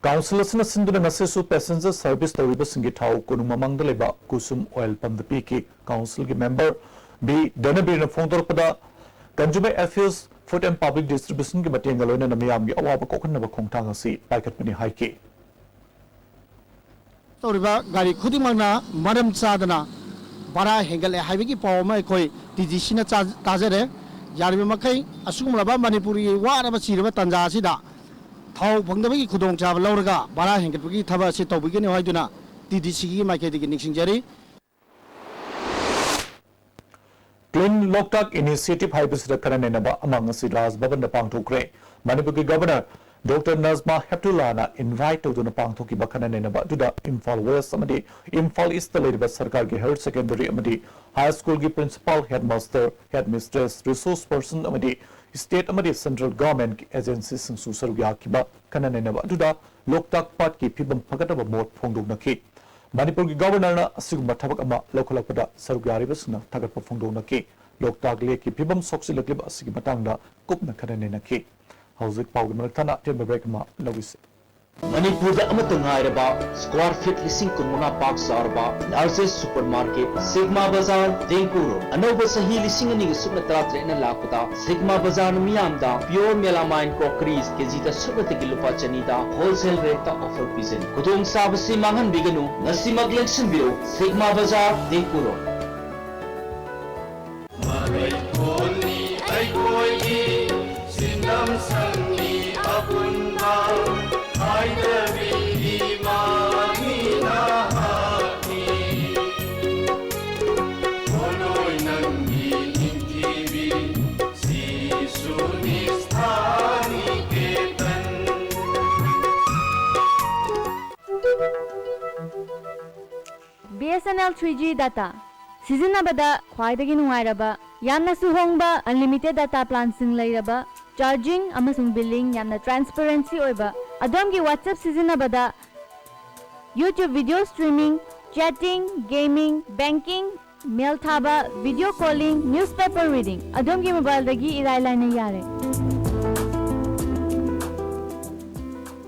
Council ꯑꯁꯤꯅ ꯁꯤꯟꯗꯨꯅ ꯉꯁꯤꯁꯨ passenger service ꯇꯧꯔꯤꯕꯁꯤꯡꯒꯤ ꯊꯥꯎ ꯀꯣꯅꯨꯡ ꯃꯃꯥꯡꯗ ꯂꯩꯕ ꯀꯨꯁꯨꯝ oil pump ꯇ ꯄꯤꯈꯤ꯫ Council ꯒꯤ member ꯕꯤ ꯙꯅꯕꯤꯔꯅ ꯐꯣꯡꯗꯣꯔꯛꯄꯗ, Consumer Affairs, Food and Public Distribution ꯒꯤ ꯃꯇꯦꯡꯒ ꯂꯣꯏꯅꯅ ꯃꯤꯌꯥꯝꯒꯤ ꯑꯋꯥꯕ ꯀꯣꯛꯍꯟꯅꯕ ꯈꯣꯡꯊꯥꯡ ꯑꯁꯤ ꯄꯥꯏꯈꯠꯄꯅꯤ ꯍꯥꯏꯈꯤ꯫ ꯇꯧꯔꯤꯕ ꯒꯥꯔꯤ ꯈꯨꯗꯤꯡꯃꯛꯅ ꯃꯔꯝ ꯆꯥꯗꯅ ꯚꯔꯥ ꯍꯦꯟꯒꯠꯂꯦ ꯍꯥꯏꯕꯒꯤ ꯄꯥꯎ ꯑꯃ ꯑꯩꯈꯣꯏ ꯇꯤ ꯗꯤ ꯁꯤꯅ ꯆꯥ-, ꯇꯥꯖꯔꯦ꯫ ꯌꯥꯔꯤꯕ ꯃꯈꯩ ꯑꯁꯤꯒꯨꯝꯂꯕ ꯃꯅꯤꯄꯨꯔꯒꯤ ꯋꯥꯔꯕ ꯆꯤꯔꯕ ꯇꯥꯟꯖꯥ ꯑꯁꯤꯗ ꯊꯥꯎ ꯐꯪꯗꯕꯒꯤ ꯈꯨꯗꯣꯡꯆꯥꯕ ꯂꯧꯔꯒ ꯚꯔꯥ ꯍꯦꯟꯒꯠꯄꯒꯤ ꯊꯕꯛ ꯑꯁꯤ ꯇꯧꯕꯤꯒꯅꯤ ꯍꯥꯏꯗꯨꯅ ꯇꯤ ꯗꯤ ꯁꯤꯒꯤ ꯃꯥꯏꯀꯩꯗꯒꯤ ꯅꯤꯡꯁꯤꯡꯖꯔꯤ꯫ Clean Loktak Initiative ꯍꯥꯏꯕꯁꯤꯗ ꯈꯟꯅ ꯅꯩꯅꯕ ꯑꯃ ꯉꯁꯤ ꯔꯥꯖ ꯚꯕꯟꯗ ꯄꯥꯡꯊꯣꯛꯈ꯭ꯔꯦ꯫ ꯃꯅꯤꯄꯨꯔꯒꯤ Governor Doctor ꯅꯖꯃꯥ ꯍꯦꯞꯇꯨꯜꯂꯥꯅ invite ꯇꯧꯗꯨꯅ ꯄꯥꯡꯊꯣꯛꯈꯤꯕ ꯈꯟꯅ ꯅꯩꯅꯕ ꯑꯗꯨꯗ ꯏꯝꯐꯥꯜ West ꯑꯃꯗꯤ ꯏꯝꯐꯥꯜ East ꯇ ꯂꯩꯔꯤꯕ ꯁꯔꯀꯥꯔꯒꯤ higher secondary ꯑꯃꯗꯤ high school ꯒꯤ principal, headmaster, headmistress, resource person ꯑꯃꯗꯤ state ꯑꯃꯗꯤ central government ꯀꯤ agency ꯁꯤꯡꯁꯨ ꯁꯔꯨꯛ ꯌꯥꯈꯤꯕ ꯈꯟꯅ ꯅꯩꯅꯕ ꯑꯗꯨꯗ ꯂꯣꯛꯇꯥꯛ ꯄꯥꯠꯀꯤ ꯐꯤꯕꯝ ꯐꯒꯠꯅꯕ ꯃꯣꯠ ꯐꯣꯡꯗꯣꯛꯅꯈꯤ꯫ ꯃꯅꯤꯄꯨꯔꯒꯤ Governor ꯅ ꯑꯁꯤꯒꯨꯝꯕ ꯊꯕꯛ ꯑꯃ ꯂꯧꯈꯠꯂꯛꯄꯗ ꯁꯔꯨꯛ ꯌꯥꯔꯤꯕꯁꯤꯡꯅ ꯊꯥꯒꯠꯄ ꯐꯣꯡꯗꯣꯛꯅꯈꯤ꯫ ꯂꯣꯛꯇꯥꯛ ꯂꯦꯛꯀꯤ ꯐꯤꯕꯝ ꯁꯣꯛꯆꯤꯜꯂꯛꯂꯤꯕ ꯑꯁꯤꯒꯤ ꯃꯇꯥꯡꯗ ꯀꯨꯞꯅ ꯈꯟꯅ ꯅꯩꯅꯈꯤ꯫ ꯍꯧꯖꯤꯛ ꯄꯥꯎꯒꯤ ꯃꯔꯛ ꯊꯠꯅ ꯑꯇꯦꯟꯕ break ꯑꯃ ꯂꯧꯈꯤꯁꯤ꯫ ꯃꯅꯤꯄꯨꯔꯗ ꯑꯃꯠꯇ ꯉꯥꯏꯔꯕ square feet ꯂꯤꯁꯤꯡ ꯀꯨꯟꯃꯉꯥ ꯄꯥꯛ ꯆꯥꯎꯔꯕ largest supermarket Sigma Bazaar, ꯇꯦꯡꯀꯨꯔꯣ꯫ ꯑꯅꯧꯕ ꯆꯍꯤ ꯂꯤꯁꯤꯡ ꯑꯅꯤꯒ ꯁꯨꯞꯅ ꯇꯔꯥꯇꯔꯦꯠꯅ ꯂꯥꯛꯄꯗ Sigma Bazaarꯅ ꯃꯤꯌꯥꯝꯗ pure melamine crockeries ꯀꯦꯖꯤꯗ ꯁꯨꯞꯅꯇꯒꯤ ꯂꯨꯄꯥ ꯆꯅꯤꯗ wholesale rateꯇ offer ꯄꯤꯖꯔꯤ꯫ ꯈꯨꯗꯣꯡꯆꯥꯕꯁꯤ ꯃꯥꯡꯍꯟꯕꯤꯒꯅꯨ, ꯉꯁꯤꯃꯛ ꯂꯦꯡꯁꯤꯟꯕꯤꯔꯣ Sigma Bazaar, ꯇꯦꯡꯀꯨꯔꯣ꯫ ꯃꯔꯩ ꯀꯣꯟꯅꯤ ꯑꯩꯈꯣꯏꯒꯤ ꯁꯤꯟꯗꯝ ꯁꯪꯅꯤ ꯑꯄꯨꯟꯕ ꯍꯥꯏꯗꯕꯤꯒꯤ ꯃꯥꯅꯤ ꯅꯍꯥꯛꯅꯤ꯫ ꯄꯣꯠꯂꯣꯏ ꯅꯪꯒꯤ ꯅꯤꯡꯊꯤꯕꯤ ꯁꯤꯁꯨ ꯅꯤꯁꯊꯥꯅꯤ Ketan. BSNL three G data ꯁꯤꯖꯤꯟꯅꯕꯗ ꯈ꯭ꯋꯥꯏꯗꯒꯤ ꯅꯨꯡꯉꯥꯏꯔꯕ, ꯌꯥꯝꯅꯁꯨ ꯍꯣꯡꯕ unlimited data planꯁꯤꯡ ꯂꯩꯔꯕ, charging ꯑꯃꯁꯨꯡ billing ꯌꯥꯝꯅ transparency ꯑꯣꯏꯕ, ꯑꯗꯣꯝꯒꯤ WhatsApp ꯁꯤꯖꯤꯟꯅꯕꯗ YouTube video streaming, chatting, gaming, banking, mail ꯊꯥꯕ, video calling, newspaper reading ꯑꯗꯣꯝꯒꯤ mobileꯗꯒꯤ ꯏꯔꯥꯏ ꯂꯥꯏꯅ ꯌꯥꯔꯦ꯫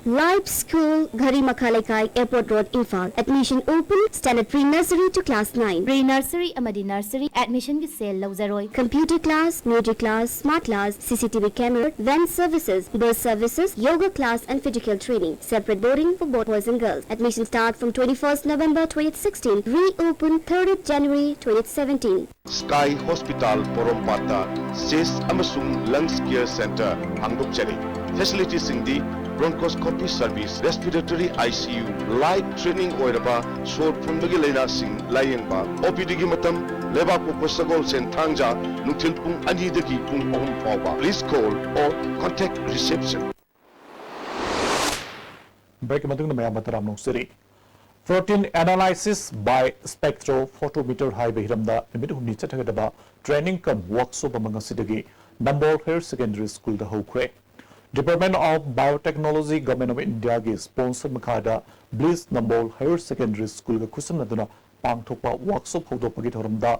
Life School, Gharimakha Leikai, Airport Road, Imphal. Admission open, standard pre-nursery to class nine. Pre-nursery ꯑꯃꯗꯤ nursery admissionꯒꯤ cell ꯂꯧꯖꯔꯣꯏ꯫ Computer class, music class, smart class, CCTV camera, van services, bus services, yoga class and physical training. Separate boarding for both boys and girls. Admission start from twenty-first November twenty sixteen. Reopen thirtieth January twenty seventeen. Sky Hospital ꯄꯣꯔꯣꯝꯄꯥꯠꯇ ꯆꯦꯁ ꯑꯃꯁꯨꯡ ꯂꯪꯁ ꯀꯦꯌꯔ ꯁꯦꯟꯇꯔ ꯍꯥꯡꯗꯣꯛꯆꯔꯤ꯫ ꯐꯦꯁꯤꯂꯤꯇꯤꯁꯤꯡꯗꯤ bronchoscopy service, respiratory ICU, life threatening ꯑꯣꯏꯔꯕ ꯁꯣꯔ ꯐꯨꯟꯕꯒꯤ ꯂꯥꯏꯅꯥꯁꯤꯡ ꯂꯥꯌꯦꯡꯕ꯫ OPDꯒꯤ ꯃꯇꯝ ꯂꯩꯕꯥꯛꯄꯣꯛꯄ ꯁꯒꯣꯜꯁꯦꯟ ꯊꯥꯡꯖ ꯅꯨꯡꯊꯤꯜ ꯄꯨꯡ ꯑꯅꯤꯗꯒꯤ ꯄꯨꯡ ꯑꯍꯨꯝ ꯐꯥꯎꯕ꯫ Please call or contact reception. Break ꯃꯇꯨꯡꯗ ꯃꯌꯥꯝ ꯇꯔꯥꯝꯅ ꯑꯣꯛꯆꯔꯤ꯫ Protein analysis by spectrophotometer ꯍꯥꯏꯕ ꯍꯤꯔꯝꯗ ꯅꯨꯃꯤꯠ ꯍꯨꯝꯅꯤ ꯆꯠꯊꯒꯗꯕ training cum workshop ꯑꯃ ꯉꯁꯤꯗꯒꯤ ꯅꯝꯕꯣꯜ Higher Secondary Schoolꯗ ꯍꯧꯈ꯭ꯔꯦ꯫ Department of Biotechnology, Government of Indiaꯒꯤ sponsor ꯃꯈꯥꯗ Bliss Nambol Higher Secondary Schoolꯒ ꯈꯨꯠꯁꯝꯅꯗꯨꯅ ꯄꯥꯡꯊꯣꯛꯄ workshop ꯍꯧꯗꯣꯛꯄꯒꯤ ꯊꯧꯔꯝꯗ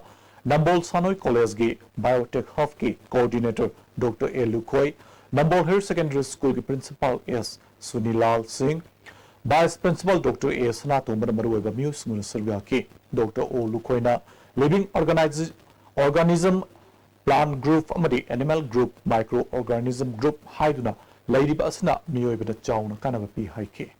ꯅꯝꯕꯣꯜ ꯁꯥꯟꯅꯣꯏ Collegeꯒꯤ Biotech Hubꯀꯤ Coordinator Doctor A Lukhoi, Nambol higher secondary ꯁ꯭ꯀꯨꯜꯒꯤ ꯄ꯭ꯔꯤꯟꯁꯤꯄꯥꯜ ꯑꯦꯁ ꯁꯨꯅꯤꯂꯥꯜ ꯁꯤꯡ, ꯚꯥꯏꯁ ꯄ꯭ꯔꯤꯟꯁꯤꯄꯥꯜ ꯗꯣꯛꯇꯔ ꯑꯦ ꯁꯅꯥꯇꯣꯝꯕꯅ ꯃꯔꯨꯑꯣꯏꯕ ꯃꯤꯑꯣꯏꯁꯤꯡ ꯑꯗꯨ ꯁꯔꯨꯛ ꯌꯥꯈꯤ꯫ ꯗꯣꯛꯇꯔ ꯑꯣ ꯂꯨꯈꯣꯏꯅ living organi-, organism, plant group ꯑꯃꯗꯤ animal group, micro organism group ꯍꯥꯏꯗꯨꯅ ꯂꯩꯔꯤꯕ ꯑꯁꯤꯅ ꯃꯤꯑꯣꯏꯕꯗ ꯆꯥꯎꯅ ꯀꯥꯟꯅꯕ ꯄꯤ ꯍꯥꯏꯈꯤ꯫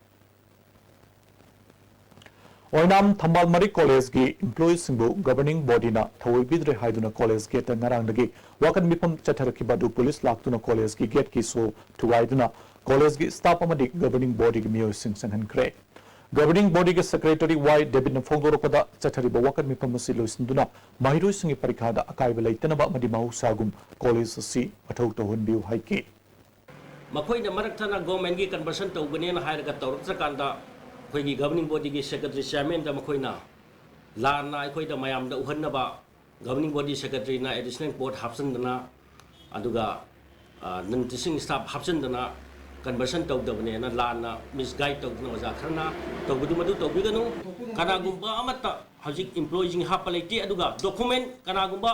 ꯑꯣꯏꯅꯥꯝ ꯊꯝꯕꯥꯜ ꯃꯔꯤ ꯀꯣꯂꯦꯖꯀꯤ ꯏꯝꯄ꯭ꯂꯣꯌꯤꯁꯤꯡꯕꯨ ꯒꯕꯔꯅꯤꯡ ꯕꯣꯗꯤꯅ ꯊꯑꯣꯏꯕꯤꯗ꯭ꯔꯦ ꯍꯥꯏꯗꯨꯅ ꯀꯣꯂꯦꯖ ꯒꯦꯠꯇ ꯉꯔꯥꯡꯗꯒꯤ ꯋꯥꯀꯠ ꯃꯤꯐꯝ ꯆꯠꯊꯔꯛꯈꯤꯕ ꯑꯗꯨ ꯄꯨꯂꯤꯁ ꯂꯥꯛꯇꯨꯅ ꯀꯣꯂꯦꯖꯀꯤ ꯒꯦꯠꯀꯤ ꯁꯣ ꯊꯨꯒꯥꯏꯗꯨꯅ ꯀꯣꯂꯦꯖꯀꯤ ꯁ꯭ꯇꯥꯐ ꯑꯃꯗꯤ ꯒꯕꯔꯅꯤꯡ ꯕꯣꯗꯤꯒꯤ ꯃꯤꯑꯣꯏꯁꯤꯡ ꯆꯪꯍꯟꯈ꯭ꯔꯦ꯫ ꯒꯕꯔꯅꯤꯡ ꯕꯣꯗꯤꯒꯤ ꯁꯦꯀ꯭ꯔꯦꯇꯔꯤ ꯋꯥꯏ ꯗꯦꯕꯤꯠꯅ ꯐꯣꯡꯗꯣꯔꯛꯄꯗ, ꯆꯠꯊꯔꯤꯕ ꯋꯥꯀꯠ ꯃꯤꯐꯝ ꯑꯁꯤ ꯂꯣꯏꯁꯤꯟꯗꯨꯅ ꯃꯍꯩꯔꯣꯏꯁꯤꯡꯒꯤ ꯄꯔꯤꯈꯥꯗ ꯑꯀꯥꯏꯕ ꯂꯩꯇꯅꯕ ꯑꯃꯗꯤ ꯃꯍꯧꯁꯥꯒꯨꯝ ꯀꯣꯂꯦꯖ ꯑꯁꯤ ꯃꯊꯧ ꯇꯧꯍꯟꯕꯤꯌꯨ ꯍꯥꯏꯈꯤ꯫ ꯃꯈꯣꯏꯅ ꯃꯔꯛ ꯊꯠꯅ ꯒꯣꯔꯃꯦꯟꯒꯤ ꯀꯟꯚꯔꯁꯟ ꯇꯧꯒꯅꯦꯅ ꯍꯥꯏꯔꯒ ꯇꯧꯔꯛꯇ꯭ꯔꯀꯥꯟꯗ, ꯑꯩꯈꯣꯏꯒꯤ ꯒꯕꯔꯅꯤꯡ ꯕꯣꯗꯤꯒꯤ ꯁꯦꯀ꯭ꯔꯦꯇꯔꯤ ꯆꯤꯌꯔꯃꯦꯟꯗ ꯃꯈꯣꯏꯅ ꯂꯥꯟꯅ ꯑꯩꯈꯣꯏꯗ ꯃꯌꯥꯝꯗ ꯎꯍꯟꯅꯕ ꯒꯕꯔꯅꯤꯡ ꯕꯣꯗꯤ ꯁꯦꯀ꯭ꯔꯦꯇꯔꯤꯅ ꯑꯦꯗꯤꯁꯅꯦꯜ ꯄꯣꯠ ꯍꯥꯞꯆꯤꯟꯗꯅ, ꯑꯗꯨꯒ, ꯑ, ꯅꯟ ꯇꯤꯆꯤꯡ ꯁ꯭ꯇꯥꯐ ꯍꯥꯞꯆꯤꯟꯗꯅ ꯀꯟꯚꯔꯁꯟ ꯇꯧꯗꯕꯅꯦꯅ ꯂꯥꯟꯅ ꯃꯤꯁꯒꯥꯏꯗ ꯇꯧꯗꯅ ꯑꯣꯖꯥ ꯈꯔꯅ ꯇꯧꯕꯗꯨ ꯃꯗꯨ ꯇꯧꯕꯤꯒꯅꯨ꯫ ꯀꯅꯥꯒꯨꯝꯕ ꯑꯃꯠꯇ ꯍꯧꯖꯤꯛ ꯏꯝꯄ꯭ꯂꯣꯌꯤꯁꯤꯡ ꯍꯥꯞꯄ ꯂꯩꯇꯦ, ꯑꯗꯨꯒ ꯗꯣꯀꯨꯃꯦꯟ ꯀꯅꯥꯒꯨꯝꯕ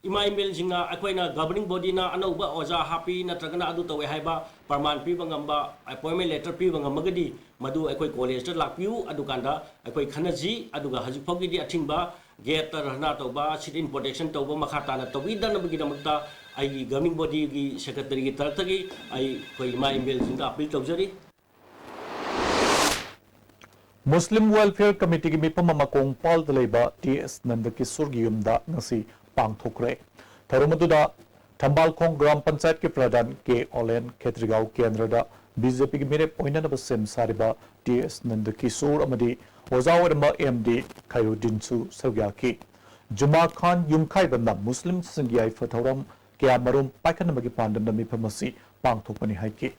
ꯏꯃꯥ ꯏꯃꯦꯜꯁꯤꯡꯅ ꯑꯩꯈꯣꯏꯅ ꯒꯕꯔꯅꯤꯡ ꯕꯣꯗꯤꯅ ꯑꯅꯧꯕ ꯑꯣꯖꯥ ꯍꯥꯞꯄꯤ ꯅꯠꯇ꯭ꯔꯒꯅ ꯑꯗꯨ ꯇꯧꯋꯦ ꯍꯥꯏꯕ ꯄ꯭ꯔꯃꯥꯟ ꯄꯤꯕ ꯉꯝꯕ, ꯑꯦꯄꯣꯏꯟꯃꯦꯟ ꯂꯦꯇꯔ ꯄꯤꯕ ꯉꯝꯃꯒꯗꯤ ꯃꯗꯨ ꯑꯩꯈꯣꯏ ꯀꯣꯂꯦꯖꯇ ꯂꯥꯛꯄꯤꯌꯨ, ꯑꯗꯨꯀꯥꯟꯗ ꯑꯩꯈꯣꯏ ꯈꯟꯅꯁꯤ꯫ ꯑꯗꯨꯒ ꯍꯧꯖꯤꯛ ꯐꯥꯎꯒꯤꯗꯤ ꯑꯊꯤꯡꯕ, ꯒꯦꯠꯇ ꯙꯔꯅꯥ ꯇꯧꯕ, ꯁꯤꯠ ꯏꯟ ꯄ꯭ꯔꯣꯇꯦꯛꯁꯟ ꯇꯧꯕ ꯃꯈꯥ ꯇꯥꯅ ꯇꯧꯕꯤꯗꯅꯕꯒꯤꯗꯃꯛꯇ ꯑꯩꯒꯤ ꯒꯕꯔꯅꯤꯡ ꯕꯣꯗꯤꯒꯤ ꯁꯦꯀ꯭ꯔꯦꯇꯔꯤꯒꯤ ꯇꯔꯞꯇꯒꯤ ꯑꯩ ꯑꯩꯈꯣꯏ ꯏꯃꯥ ꯏꯃꯦꯜꯁꯤꯡꯗ ꯑꯄꯤꯜ ꯇꯧꯖꯔꯤ꯫ ꯃꯨꯁꯂꯤꯝ ꯋꯦꯜꯐꯤꯌꯔ ꯀꯃꯤꯇꯤꯒꯤ ꯃꯤꯐꯝ ꯑꯃ ꯀꯣꯡꯄꯥꯜꯗ ꯂꯩꯕ ꯇꯤ ꯑꯦꯁ ꯅꯟꯗꯀꯤꯁꯣꯔꯒꯤ ꯌꯨꯝꯗ ꯉꯁꯤ ꯄꯥꯡꯊꯣꯛꯈ꯭ꯔꯦ꯫ ꯊꯧꯔꯝ ꯑꯗꯨꯗ ꯊꯝꯕꯥꯜꯈꯣꯡ ꯒ꯭ꯔꯥꯝ ꯄꯟꯆꯥꯌꯠꯀꯤ ꯄ꯭ꯔꯙꯥꯟ ꯀꯦ ꯑꯣꯂꯦꯟ, ꯈꯦꯇ꯭ꯔꯤꯒꯥꯎ ꯀꯦꯟꯗ꯭ꯔꯗ ꯕꯤ ꯖꯦ ꯄꯤꯒꯤ ꯃꯤꯔꯦꯞ ꯑꯣꯏꯅꯅꯕ ꯁꯦꯝ ꯁꯥꯔꯤꯕ ꯇꯤ ꯑꯦꯁ ꯅꯟꯗꯀꯤꯁꯣꯔ ꯑꯃꯗꯤ ꯑꯣꯖꯥ ꯑꯣꯏꯔꯝꯕ ꯑꯦꯝ ꯗꯤ ꯈꯩꯔꯨꯗꯤꯟꯁꯨ ꯁꯔꯨꯛ ꯌꯥꯈꯤ꯫ ꯖꯨꯃꯥ ꯈꯥꯟ ꯌꯨꯝꯈꯥꯏꯕꯝꯅ ꯃꯨꯁꯂꯤꯝꯁꯤꯡꯒꯤ ꯌꯥꯏꯐ ꯊꯧꯔꯝ ꯀꯌꯥꯃꯔꯨꯝ ꯄꯥꯏꯈꯠꯅꯕꯒꯤ ꯄꯥꯟꯗꯝꯗ ꯃꯤꯐꯝ ꯑꯁꯤ ꯄꯥꯡꯊꯣꯛꯄꯅꯤ ꯍꯥꯏꯈꯤ꯫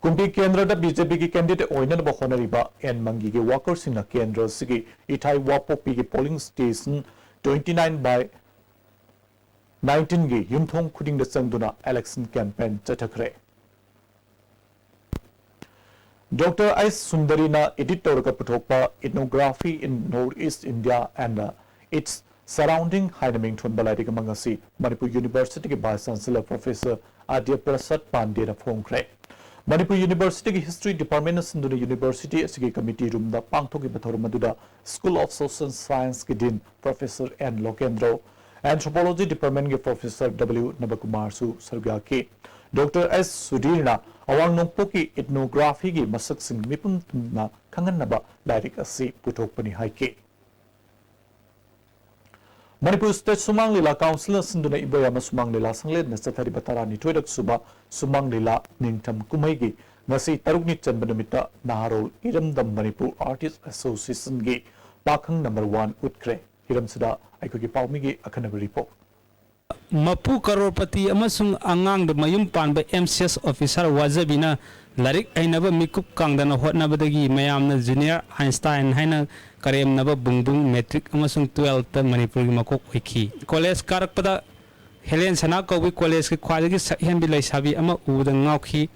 ꯀꯨꯝꯕꯤ ꯀꯦꯟꯗ꯭ꯔꯗ ꯕꯤ ꯖꯦ ꯄꯤꯒꯤ ꯀꯦꯟꯗꯤꯗꯦꯠ ꯑꯣꯏꯅꯅꯕ ꯍꯣꯠꯅꯔꯤꯕ ꯑꯦꯟ ꯃꯪꯒꯤꯒꯤ ꯋꯥꯀꯔꯁꯤꯡꯅ ꯀꯦꯟꯗ꯭ꯔ ꯑꯁꯤꯒꯤ ꯏꯊꯥꯏ ꯋꯥꯄꯣꯛꯄꯤꯒꯤ polling station twenty nine by nineteenꯒꯤ ꯌꯨꯝꯊꯣꯡ ꯈꯨꯗꯤꯡꯗ ꯆꯪꯗꯨꯅ ꯏꯂꯦꯛꯁꯟ ꯀꯦꯝꯄꯦꯟ ꯆꯠꯊꯈ꯭ꯔꯦ꯫ ꯗꯣꯛꯇꯔ ꯑꯩꯆ ꯁꯨꯟꯗꯔꯤꯅ ꯏꯗꯤꯠ ꯇꯧꯔꯒ ꯄꯨꯊꯣꯛꯄ Ethnography in North East India and Its Surrounding ꯍꯥꯏꯅ ꯃꯤꯡꯊꯣꯟꯕ ꯂꯥꯏꯔꯤꯛ ꯑꯃ ꯉꯁꯤ ꯃꯅꯤꯄꯨꯔ ꯌꯨꯅꯤꯚꯔꯁꯤꯇꯤꯒꯤ Vice Chancellor Professor ꯑꯥꯗ꯭ꯌ ꯄ꯭ꯔꯁꯥꯗ ꯄꯥꯟꯗꯦꯅ ꯐꯣꯡꯈ꯭ꯔꯦ꯫ ꯃꯅꯤꯄꯨꯔ ꯌꯨꯅꯤꯚꯔꯁꯤꯇꯤꯒꯤ History Departmentꯅ ꯁꯤꯟꯗꯨꯅ ꯌꯨꯅꯤꯚꯔꯁꯤꯇꯤ ꯑꯁꯤꯒꯤ committee roomꯗ ꯄꯥꯡꯊꯣꯛꯈꯤꯕ ꯊꯧꯔꯝ ꯑꯗꯨꯗ School of Social Scienceꯀꯤ Dean Professor N Lokendro, Anthropology Departmentꯀꯤ Professor W ꯅꯕꯀꯨꯃꯥꯔꯁꯨ ꯁꯔꯨꯛ ꯌꯥꯈꯤ꯫ ꯗꯣꯛꯇꯔ ꯑꯦꯁ ꯁꯨꯙꯤꯔꯅ ꯑꯋꯥꯡ ꯅꯣꯡꯄꯣꯛꯀꯤ ethnographyꯒꯤ ꯃꯁꯛꯁꯤꯡ ꯃꯤꯄꯨꯝ ꯊꯨꯡꯅ ꯈꯪꯍꯟꯅꯕ ꯂꯥꯏꯔꯤꯛ ꯑꯁꯤ ꯄꯨꯊꯣꯛꯄꯅꯤ ꯍꯥꯏꯈꯤ꯫ ꯃꯅꯤꯄꯨꯔ State ꯁꯨꯃꯥꯡ ꯂꯤꯂꯥ Councilꯅ ꯁꯤꯟꯗꯨꯅ ꯏꯕꯣꯌꯥꯝ ꯁꯨꯃꯥꯡ ꯂꯤꯂꯥ ꯁꯪꯂꯦꯟꯅ ꯆꯠꯊꯔꯤꯕ ꯇꯔꯥꯅꯤꯊꯣꯏꯔꯛ ꯁꯨꯕ ꯁꯨꯃꯥꯡ ꯂꯤꯂꯥ ꯅꯤꯡꯊꯝ ꯀꯨꯝꯍꯩꯒꯤ ꯉꯁꯤ ꯇꯔꯨꯛꯅꯤ ꯆꯟꯕ ꯅꯨꯃꯤꯠꯇ ꯅꯍꯥꯔꯣꯜ ꯏꯔꯝꯗꯝ ꯃꯅꯤꯄꯨꯔ Artist Associationꯒꯤ ꯄꯥꯈꯪ number one ꯎꯠꯈ꯭ꯔꯦ꯫ ꯍꯤꯔꯝꯁꯤꯗ ꯑꯩꯈꯣꯏꯒꯤ ꯄꯥꯎꯃꯤꯒꯤ ꯑꯈꯟꯅꯕ report꯫ ꯃꯄꯨ ꯀꯔꯣꯔꯄꯇꯤ ꯑꯃꯁꯨꯡ ꯑꯉꯥꯡꯗ ꯃꯌꯨꯝ ꯄꯥꯟꯕ M C S officer ꯋꯥꯖꯕꯤꯅ ꯂꯥꯏꯔꯤꯛ ꯍꯩꯅꯕ ꯃꯤꯀꯨꯞ ꯀꯥꯡꯗꯅ ꯍꯣꯠꯅꯕꯗꯒꯤ ꯃꯌꯥꯝꯅ Junior Einstein ꯍꯥꯏꯅ ꯀꯔꯦꯝꯅꯕ ꯕꯨꯡꯕꯨꯡ matric ꯑꯃꯁꯨꯡ twelfthꯇ ꯃꯅꯤꯄꯨꯔꯒꯤ ꯃꯀꯣꯛ ꯑꯣꯏꯈꯤ꯫ College ꯀꯥꯔꯛꯄꯗ ꯍꯦꯂꯦꯟ ꯁꯅꯥ ꯀꯧꯕꯤ collegeꯀꯤ ꯈ꯭ꯋꯥꯏꯗꯒꯤ ꯁꯛꯍꯦꯟꯕꯤ ꯂꯩꯁꯥꯕꯤ ꯑꯃ ꯎꯕꯗ ꯉꯥꯎꯈꯤ꯫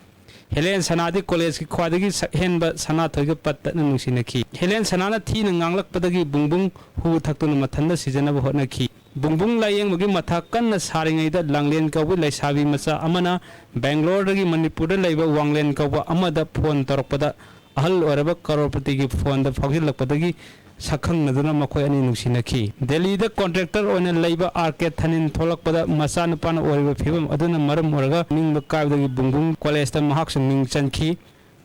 ꯍꯦꯂꯦꯟ ꯁꯅꯥꯗꯤ collegeꯀꯤ ꯈ꯭ꯋꯥꯏꯗꯒꯤ ꯁꯛꯍꯦꯟꯕ ꯁꯅꯥꯊꯣꯏꯒ ꯄꯠ ꯇꯠꯅ ꯅꯨꯡꯁꯤꯅꯈꯤ꯫ ꯍꯦꯂꯦꯟ ꯁꯅꯥꯅ ꯊꯤꯅ ꯉꯥꯡꯂꯛꯄꯗꯒꯤ ꯕꯨꯡꯕꯨꯡ ꯍꯨ ꯊꯛꯇꯨꯅ ꯃꯊꯟꯇ ꯁꯤꯖꯅꯕ ꯍꯣꯠꯅꯈꯤ꯫ ꯕꯨꯡꯕꯨꯡ ꯂꯥꯌꯦꯡꯕꯒꯤ ꯃꯊꯥ ꯀꯟꯅ ꯁꯥꯔꯤꯉꯩꯗ ꯂꯥꯡꯂꯦꯟ ꯀꯧꯕ ꯂꯩꯁꯥꯕꯤ ꯃꯆꯥ ꯑꯃꯅ ꯕꯦꯡꯒ꯭ꯂꯣꯔꯗꯒꯤ ꯃꯅꯤꯄꯨꯔꯗ ꯂꯩꯕ ꯋꯥꯡꯂꯦꯟ ꯀꯧꯕ ꯑꯃꯗ phone ꯇꯧꯔꯛꯄꯗ ꯑꯍꯜ ꯑꯣꯏꯔꯕ ꯀꯔꯣꯔꯄꯇꯤꯒꯤ phoneꯗ ꯐꯥꯎꯖꯤꯜꯂꯛꯄꯗꯒꯤ ꯁꯛꯈꯪꯅꯗꯨꯅ ꯃꯈꯣꯏ ꯑꯅꯤ ꯅꯨꯡꯁꯤꯅꯈꯤ꯫ ꯗꯦꯜꯂꯤꯗ contractor ꯑꯣꯏꯅ ꯂꯩꯕ R K ꯊꯥꯅꯤꯜ ꯊꯣꯛꯂꯛꯄꯗ ꯃꯆꯥꯅꯨꯄꯥꯅ ꯑꯣꯏꯔꯤꯕ ꯐꯤꯕꯝ ꯑꯗꯨꯅ ꯃꯔꯝ ꯑꯣꯏꯔꯒ ꯅꯤꯡꯕ ꯀꯥꯏꯕꯗꯒꯤ ꯕꯨꯡꯕꯨꯡ collegeꯇ ꯃꯍꯥꯛꯁꯨ ꯃꯤꯡ ꯆꯟꯈꯤ꯫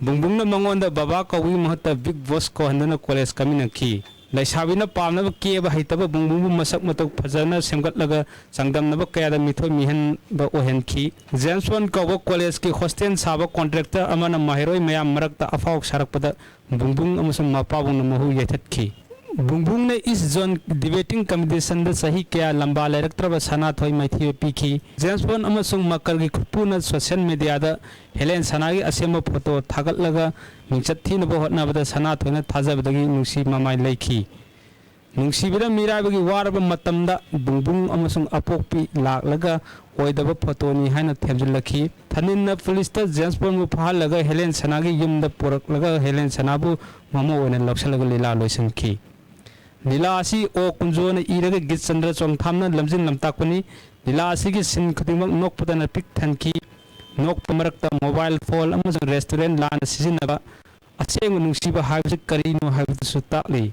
ꯕꯨꯡꯕꯨꯡꯅ ꯃꯉꯣꯟꯗ ꯕꯕꯥ ꯀꯧꯕꯒꯤ ꯃꯍꯨꯠꯇ Big Boss ꯀꯧꯍꯟꯗꯨꯅ college ꯀꯥꯃꯤꯟꯅꯈꯤ꯫ ꯂꯩꯁꯥꯕꯤꯅ ꯄꯥꯝꯅꯕ ꯀꯦꯕ ꯍꯩꯇꯕ ꯕꯨꯡꯕꯨꯡꯕꯨ ꯃꯁꯛ ꯃꯇꯧ ꯐꯖꯅ ꯁꯦꯝꯒꯠꯂꯒ ꯆꯥꯡꯗꯝꯅꯕ ꯀꯌꯥꯗ ꯃꯤꯊꯣꯏ ꯃꯤꯍꯦꯟꯕ ꯑꯣꯏꯍꯟꯈꯤ꯫ James Bond ꯀꯧꯕ collegeꯀꯤ hostel ꯁꯥꯕ contractor ꯑꯃꯅ ꯃꯍꯩꯔꯣꯏ ꯃꯌꯥꯝ ꯃꯔꯛꯇ ꯑꯐꯥꯎ ꯁꯥꯔꯛꯄꯗ ꯕꯨꯡꯕꯨꯡ ꯑꯃꯁꯨꯡ ꯃꯄꯥꯕꯨꯡꯅ ꯃꯍꯨ ꯌꯩꯊꯠꯈꯤ꯫ ꯕꯨꯡꯕꯨꯡꯅ East Zone debating competitionꯗ ꯆꯍꯤ ꯀꯌꯥ ꯂꯝꯕꯥ ꯂꯩꯔꯛꯇ꯭ꯔꯕ ꯁꯅꯥꯊꯣꯏ ꯃꯥꯏꯊꯤꯕ ꯄꯤꯈꯤ꯫ James Bond ꯑꯃꯁꯨꯡ ꯃꯀꯔꯒꯤ ꯈꯨꯠꯄꯨꯅ social mediaꯗ ꯍꯦꯂꯦꯟ ꯁꯅꯥꯒꯤ ꯑꯁꯦꯝꯕ photo ꯊꯥꯒꯠꯂꯒ ꯃꯤꯡꯆꯠ ꯊꯤꯅꯕ ꯍꯣꯠꯅꯕꯗ ꯁꯅꯥꯊꯣꯏꯅ ꯊꯥꯖꯕꯗꯒꯤ ꯅꯨꯡꯁꯤ ꯃꯃꯥꯏ ꯂꯩꯈꯤ꯫ ꯅꯨꯡꯁꯤꯕꯅ ꯃꯤꯔꯥꯏꯕꯒꯤ ꯋꯥꯔꯕ ꯃꯇꯝꯗ ꯕꯨꯡꯕꯨꯡ ꯑꯃꯁꯨꯡ ꯑꯄꯣꯛꯄꯤ ꯂꯥꯛꯂꯒ ꯑꯣꯏꯗꯕ photoꯅꯤ ꯍꯥꯏꯅ ꯊꯦꯝꯖꯤꯜꯂꯛꯈꯤ꯫ ꯊꯥꯅꯤꯜꯅ policeꯇ James Bondꯕꯨ ꯐꯥꯍꯜꯂꯒ ꯍꯦꯂꯦꯟ ꯁꯅꯥꯒꯤ ꯌꯨꯝꯗ ꯄꯨꯔꯛꯂꯒ ꯍꯦꯂꯦꯟ ꯁꯅꯥꯕꯨ ꯃꯃꯧ ꯑꯣꯏꯅ ꯂꯧꯁꯤꯜꯂꯒ ꯂꯤꯂꯥ ꯂꯣꯏꯁꯤꯟꯈꯤ꯫ ꯂꯤꯂꯥ ꯑꯁꯤ ꯑꯣ ꯀꯨꯟꯖꯣꯅ ꯏꯔꯒ ꯒꯤꯠ ꯆꯟꯗ꯭ꯔ ꯆꯣꯡꯊꯥꯝꯅ ꯂꯝꯖꯤꯡ ꯂꯝꯇꯥꯛꯄꯅꯤ꯫ ꯂꯤꯂꯥ ꯑꯁꯤꯒꯤ ꯁꯤꯟ ꯈꯨꯗꯤꯡꯃꯛ ꯅꯣꯛꯄꯗꯅ ꯄꯤꯛ ꯊꯟꯈꯤ꯫ ꯅꯣꯛꯄ ꯃꯔꯛꯇ ꯃꯣꯕꯥꯏꯜ ꯐꯣꯟ ꯑꯃꯁꯨꯡ ꯔꯦꯁꯇꯨꯔꯦꯟ ꯂꯥꯟꯅ ꯁꯤꯖꯤꯟꯅꯕ, ꯑꯁꯦꯡꯕ ꯅꯨꯡꯁꯤꯕ ꯍꯥꯏꯕꯁꯤ ꯀꯔꯤꯅꯣ ꯍꯥꯏꯕꯗꯨꯁꯨ ꯇꯥꯛꯂꯤ꯫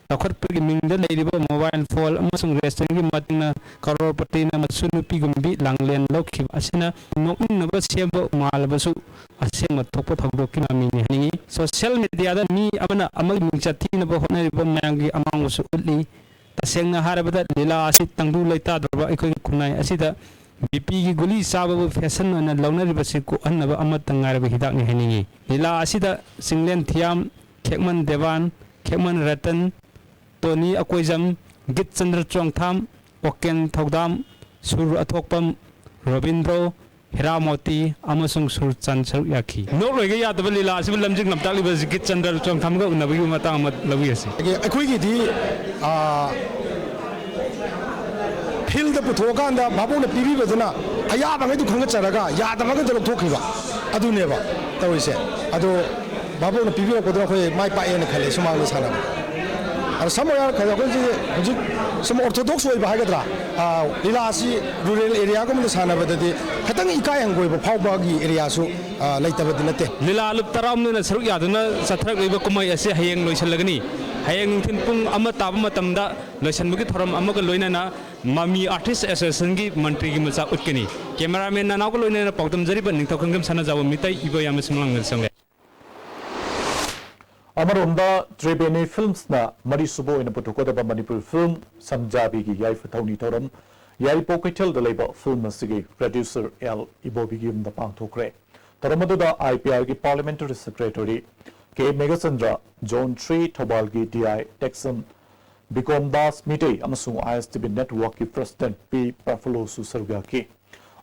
ꯆꯥꯎꯈꯠꯄꯒꯤ ꯃꯤꯡꯗ ꯂꯩꯔꯤꯕ ꯃꯣꯕꯥꯏꯜ ꯐꯣꯟ ꯑꯃꯁꯨꯡ ꯔꯦꯁꯇꯨꯔꯦꯟꯒꯤ ꯃꯇꯤꯛꯅ ꯀꯔꯣꯔꯄꯇꯤꯅ ꯃꯁꯨ ꯅꯨꯄꯤꯒꯨꯝꯕꯤ ꯂꯥꯡꯂꯦꯟ ꯂꯧꯈꯤꯕ ꯑꯁꯤꯅ ꯅꯣꯛꯅꯤꯡꯅꯕ ꯁꯦꯝꯕ ꯃꯥꯜꯂꯕꯁꯨ ꯑꯁꯦꯡꯕ ꯊꯣꯛꯄ ꯊꯧꯗꯣꯛꯀꯤ ꯃꯃꯤꯅꯤ ꯍꯥꯏꯅꯤꯡꯏ꯫ ꯁꯣꯁꯤꯌꯦꯜ ꯃꯤꯗꯤꯌꯥꯗ ꯃꯤ ꯑꯃꯅ ꯑꯃꯒꯤ ꯃꯤꯡꯆꯠ ꯊꯤꯅꯕ ꯍꯣꯠꯅꯔꯤꯕ ꯃꯌꯥꯝꯒꯤ ꯑꯃꯥꯡꯕꯁꯨ ꯎꯠꯂꯤ꯫ ꯇꯁꯦꯡꯅ ꯍꯥꯏꯔꯕꯗ ꯂꯤꯂꯥ ꯑꯁꯤ ꯇꯪꯗꯨ ꯂꯩꯇꯥꯗ꯭ꯔꯕ ꯑꯩꯈꯣꯏꯒꯤ ꯈꯨꯟꯅꯥꯏ ꯑꯁꯤꯗ ꯕꯤ ꯄꯤꯒꯤ ꯒꯨꯂꯤ ꯆꯥꯕꯕꯨ ꯐꯦꯁꯟ ꯑꯣꯏꯅ ꯂꯧꯅꯔꯤꯕꯁꯤ ꯀꯣꯛꯍꯟꯅꯕ ꯑꯃꯠꯇ ꯉꯥꯏꯔꯕ ꯍꯤꯗꯥꯛꯅꯤ ꯍꯥꯏꯅꯤꯡꯏ꯫ ꯂꯤꯂꯥ ꯑꯁꯤꯗ ꯆꯤꯡꯂꯦꯟ ꯊꯤꯌꯥꯝ, ꯈꯦꯛꯃꯟ ꯗꯦꯕꯥꯟ, ꯈꯦꯛꯃꯟ ꯔꯇꯟ, ꯇꯣꯅꯤ ꯑꯀꯣꯏꯖꯝ, ꯒꯤꯠ ꯆꯟꯗ꯭ꯔ ꯆꯣꯡꯊꯥꯝ, ꯑꯣꯀꯦꯟ ꯊꯧꯗꯥꯝ, ꯁꯨꯔ ꯑꯊꯣꯛꯄꯝ, ꯔꯣꯕꯤꯟꯗ꯭ꯔꯣ, ꯍꯤꯔꯥꯃꯣꯇꯤ ꯑꯃꯁꯨꯡ ꯁꯨꯔꯆꯥꯟ ꯁꯔꯨꯛ ꯌꯥꯈꯤ꯫ ꯅꯣꯛꯂꯣꯏꯒ ꯌꯥꯗꯕ ꯂꯤꯂꯥ ꯑꯁꯤꯕꯨ ꯂꯝꯖꯤꯡ ꯂꯝꯇꯥꯛꯂꯤꯕ ꯒꯤꯠ ꯆꯟꯗ꯭ꯔ ꯆꯣꯡꯊꯥꯝꯒ ꯎꯅꯕꯒꯤ ꯃꯇꯥꯡ ꯑꯃ ꯂꯧꯕꯤꯔꯁꯤ꯫ ꯑꯩꯈꯣꯏꯒꯤ- ꯑꯩꯈꯣꯏꯒꯤꯗꯤ, ꯑꯥ, ꯐꯤꯜꯗ ꯄꯨꯊꯣꯛꯑꯀꯥꯟꯗ ꯚꯥꯕꯣꯛꯅ ꯄꯤꯕꯤꯕꯗꯨꯅ ꯑꯌꯥꯕꯉꯩꯗꯨ ꯈꯟꯒꯠꯆꯔꯒ ꯌꯥꯗꯕꯉꯩꯗꯨ ꯂꯧꯊꯣꯛꯈꯤꯕ, ꯑꯗꯨꯅꯦꯕ ꯇꯧꯔꯤꯁꯦ꯫ ꯑꯗꯣ ꯚꯥꯕꯣꯛꯅ ꯄꯤꯕꯤꯔꯛꯄꯗꯨꯅ ꯑꯩꯈꯣꯏ ꯃꯥꯏ ꯄꯥꯛꯑꯦꯅ ꯈꯜꯂꯦ ꯁꯨꯃꯥꯡꯗ ꯁꯥꯟꯅꯕ꯫ ꯑꯗꯣ ꯁꯝꯅ ꯍꯥꯏꯔꯀꯥꯟꯗ ꯑꯩꯈꯣꯏꯁꯦ ꯍꯧꯖꯤꯛ ꯁꯨꯝ ꯑꯣꯔꯊꯣꯗꯣꯛꯁ ꯑꯣꯏꯕ ꯍꯥꯏꯒꯗ꯭ꯔꯥ, ꯑꯥ, ꯂꯤꯂꯥ ꯑꯁꯤ ꯔꯨꯔꯦꯜ ꯑꯦꯔꯤꯌꯥꯒꯨꯝꯕꯗ ꯁꯥꯟꯅꯕꯗꯗꯤ ꯈꯤꯇꯪ ꯏꯀꯥꯏ ꯍꯪꯒꯣꯏꯕ ꯐꯥꯎꯕꯒꯤ ꯑꯦꯔꯤꯌꯥꯁꯨ, ꯑꯥ, ꯂꯩꯇꯕꯗꯤ ꯅꯠꯇꯦ꯫ ꯂꯤꯂꯥ ꯂꯨꯞ ꯇꯔꯥꯍꯨꯝꯗꯣꯏꯅ ꯁꯔꯨꯛ ꯌꯥꯗꯨꯅ ꯆꯠꯊꯔꯛꯂꯤꯕ ꯀꯨꯝꯍꯩ ꯑꯁꯤ ꯍꯌꯦꯡ ꯂꯣꯏꯁꯤꯜꯂꯒꯅꯤ꯫ ꯍꯌꯦꯡ ꯅꯨꯡꯊꯤꯜ ꯄꯨꯡ ꯑꯃ ꯇꯥꯕ ꯃꯇꯝꯗ ꯂꯣꯏꯁꯤꯟꯕꯒꯤ ꯊꯧꯔꯝ ꯑꯃꯒ ꯂꯣꯏꯅꯅ ꯃꯃꯤ ꯑꯥꯔꯇꯤꯁ ꯑꯦꯁꯣꯁꯤꯌꯦꯁꯟꯒꯤ ꯃꯟꯇ꯭ꯔꯤꯒꯤ ꯃꯆꯥ ꯎꯠꯀꯅꯤ꯫ ꯀꯦꯃꯦꯔꯥꯃꯦꯟ ꯅꯅꯥꯎꯒ ꯂꯣꯏꯅꯅ ꯄꯥꯎꯗꯝꯖꯔꯤꯕ ꯅꯤꯡꯊꯧ ꯈꯪꯖꯝ ꯁꯅꯥꯖꯥꯎꯕ ꯃꯤꯇꯩ ꯏꯕꯣꯌꯥꯝ ꯁꯨꯃꯥꯡꯂꯥꯡꯗ ꯆꯪꯂꯦ꯫ ꯑꯃꯔꯣꯝꯗ ꯇ꯭ꯔꯤꯕꯦꯅꯤ ꯐꯤꯜꯝꯁꯅ ꯃꯔꯤꯁꯨꯕ ꯑꯣꯏꯅ ꯄꯨꯊꯣꯛꯀꯗꯕ ꯃꯅꯤꯄꯨꯔꯤ ꯐꯤꯜꯝ ꯁꯝꯖꯥꯕꯤꯒꯤ ꯌꯥꯏꯐ ꯊꯧꯅꯤ ꯊꯧꯔꯝ ꯌꯥꯏꯔꯤꯄꯣꯛ ꯀꯩꯊꯦꯜꯗ ꯂꯩꯕ ꯐꯤꯜꯝ ꯑꯁꯤꯒꯤ ꯄ꯭ꯔꯗ꯭ꯌꯨꯁꯔ ꯑꯦꯜ ꯏꯕꯣꯕꯤꯒꯤ ꯌꯨꯝꯗ ꯄꯥꯡꯊꯣꯛꯈ꯭ꯔꯦ꯫ ꯊꯧꯔꯝ ꯑꯗꯨꯗ ꯑꯥꯏ ꯄꯤ ꯑꯥꯔꯒꯤ parliamentary secretary K Meghachandra, zone three ꯊꯧꯕꯥꯜꯒꯤ ꯗꯤ ꯑꯥꯏ ꯇꯦꯛꯁꯟ, ꯕꯤꯀꯣꯝ ꯗꯥꯁ ꯃꯤꯇꯩ ꯑꯃꯁꯨꯡ ꯑꯥꯏ ꯑꯦꯁ ꯇꯤ ꯚꯤ ꯅꯦꯠꯋꯥꯔꯛꯀꯤ ꯄ꯭ꯔꯁꯤꯗꯦꯟꯠ ꯄꯤ ꯄ꯭ꯔꯐꯨꯜꯂꯣꯁꯨ ꯁꯔꯨꯛ ꯌꯥꯈꯤ꯫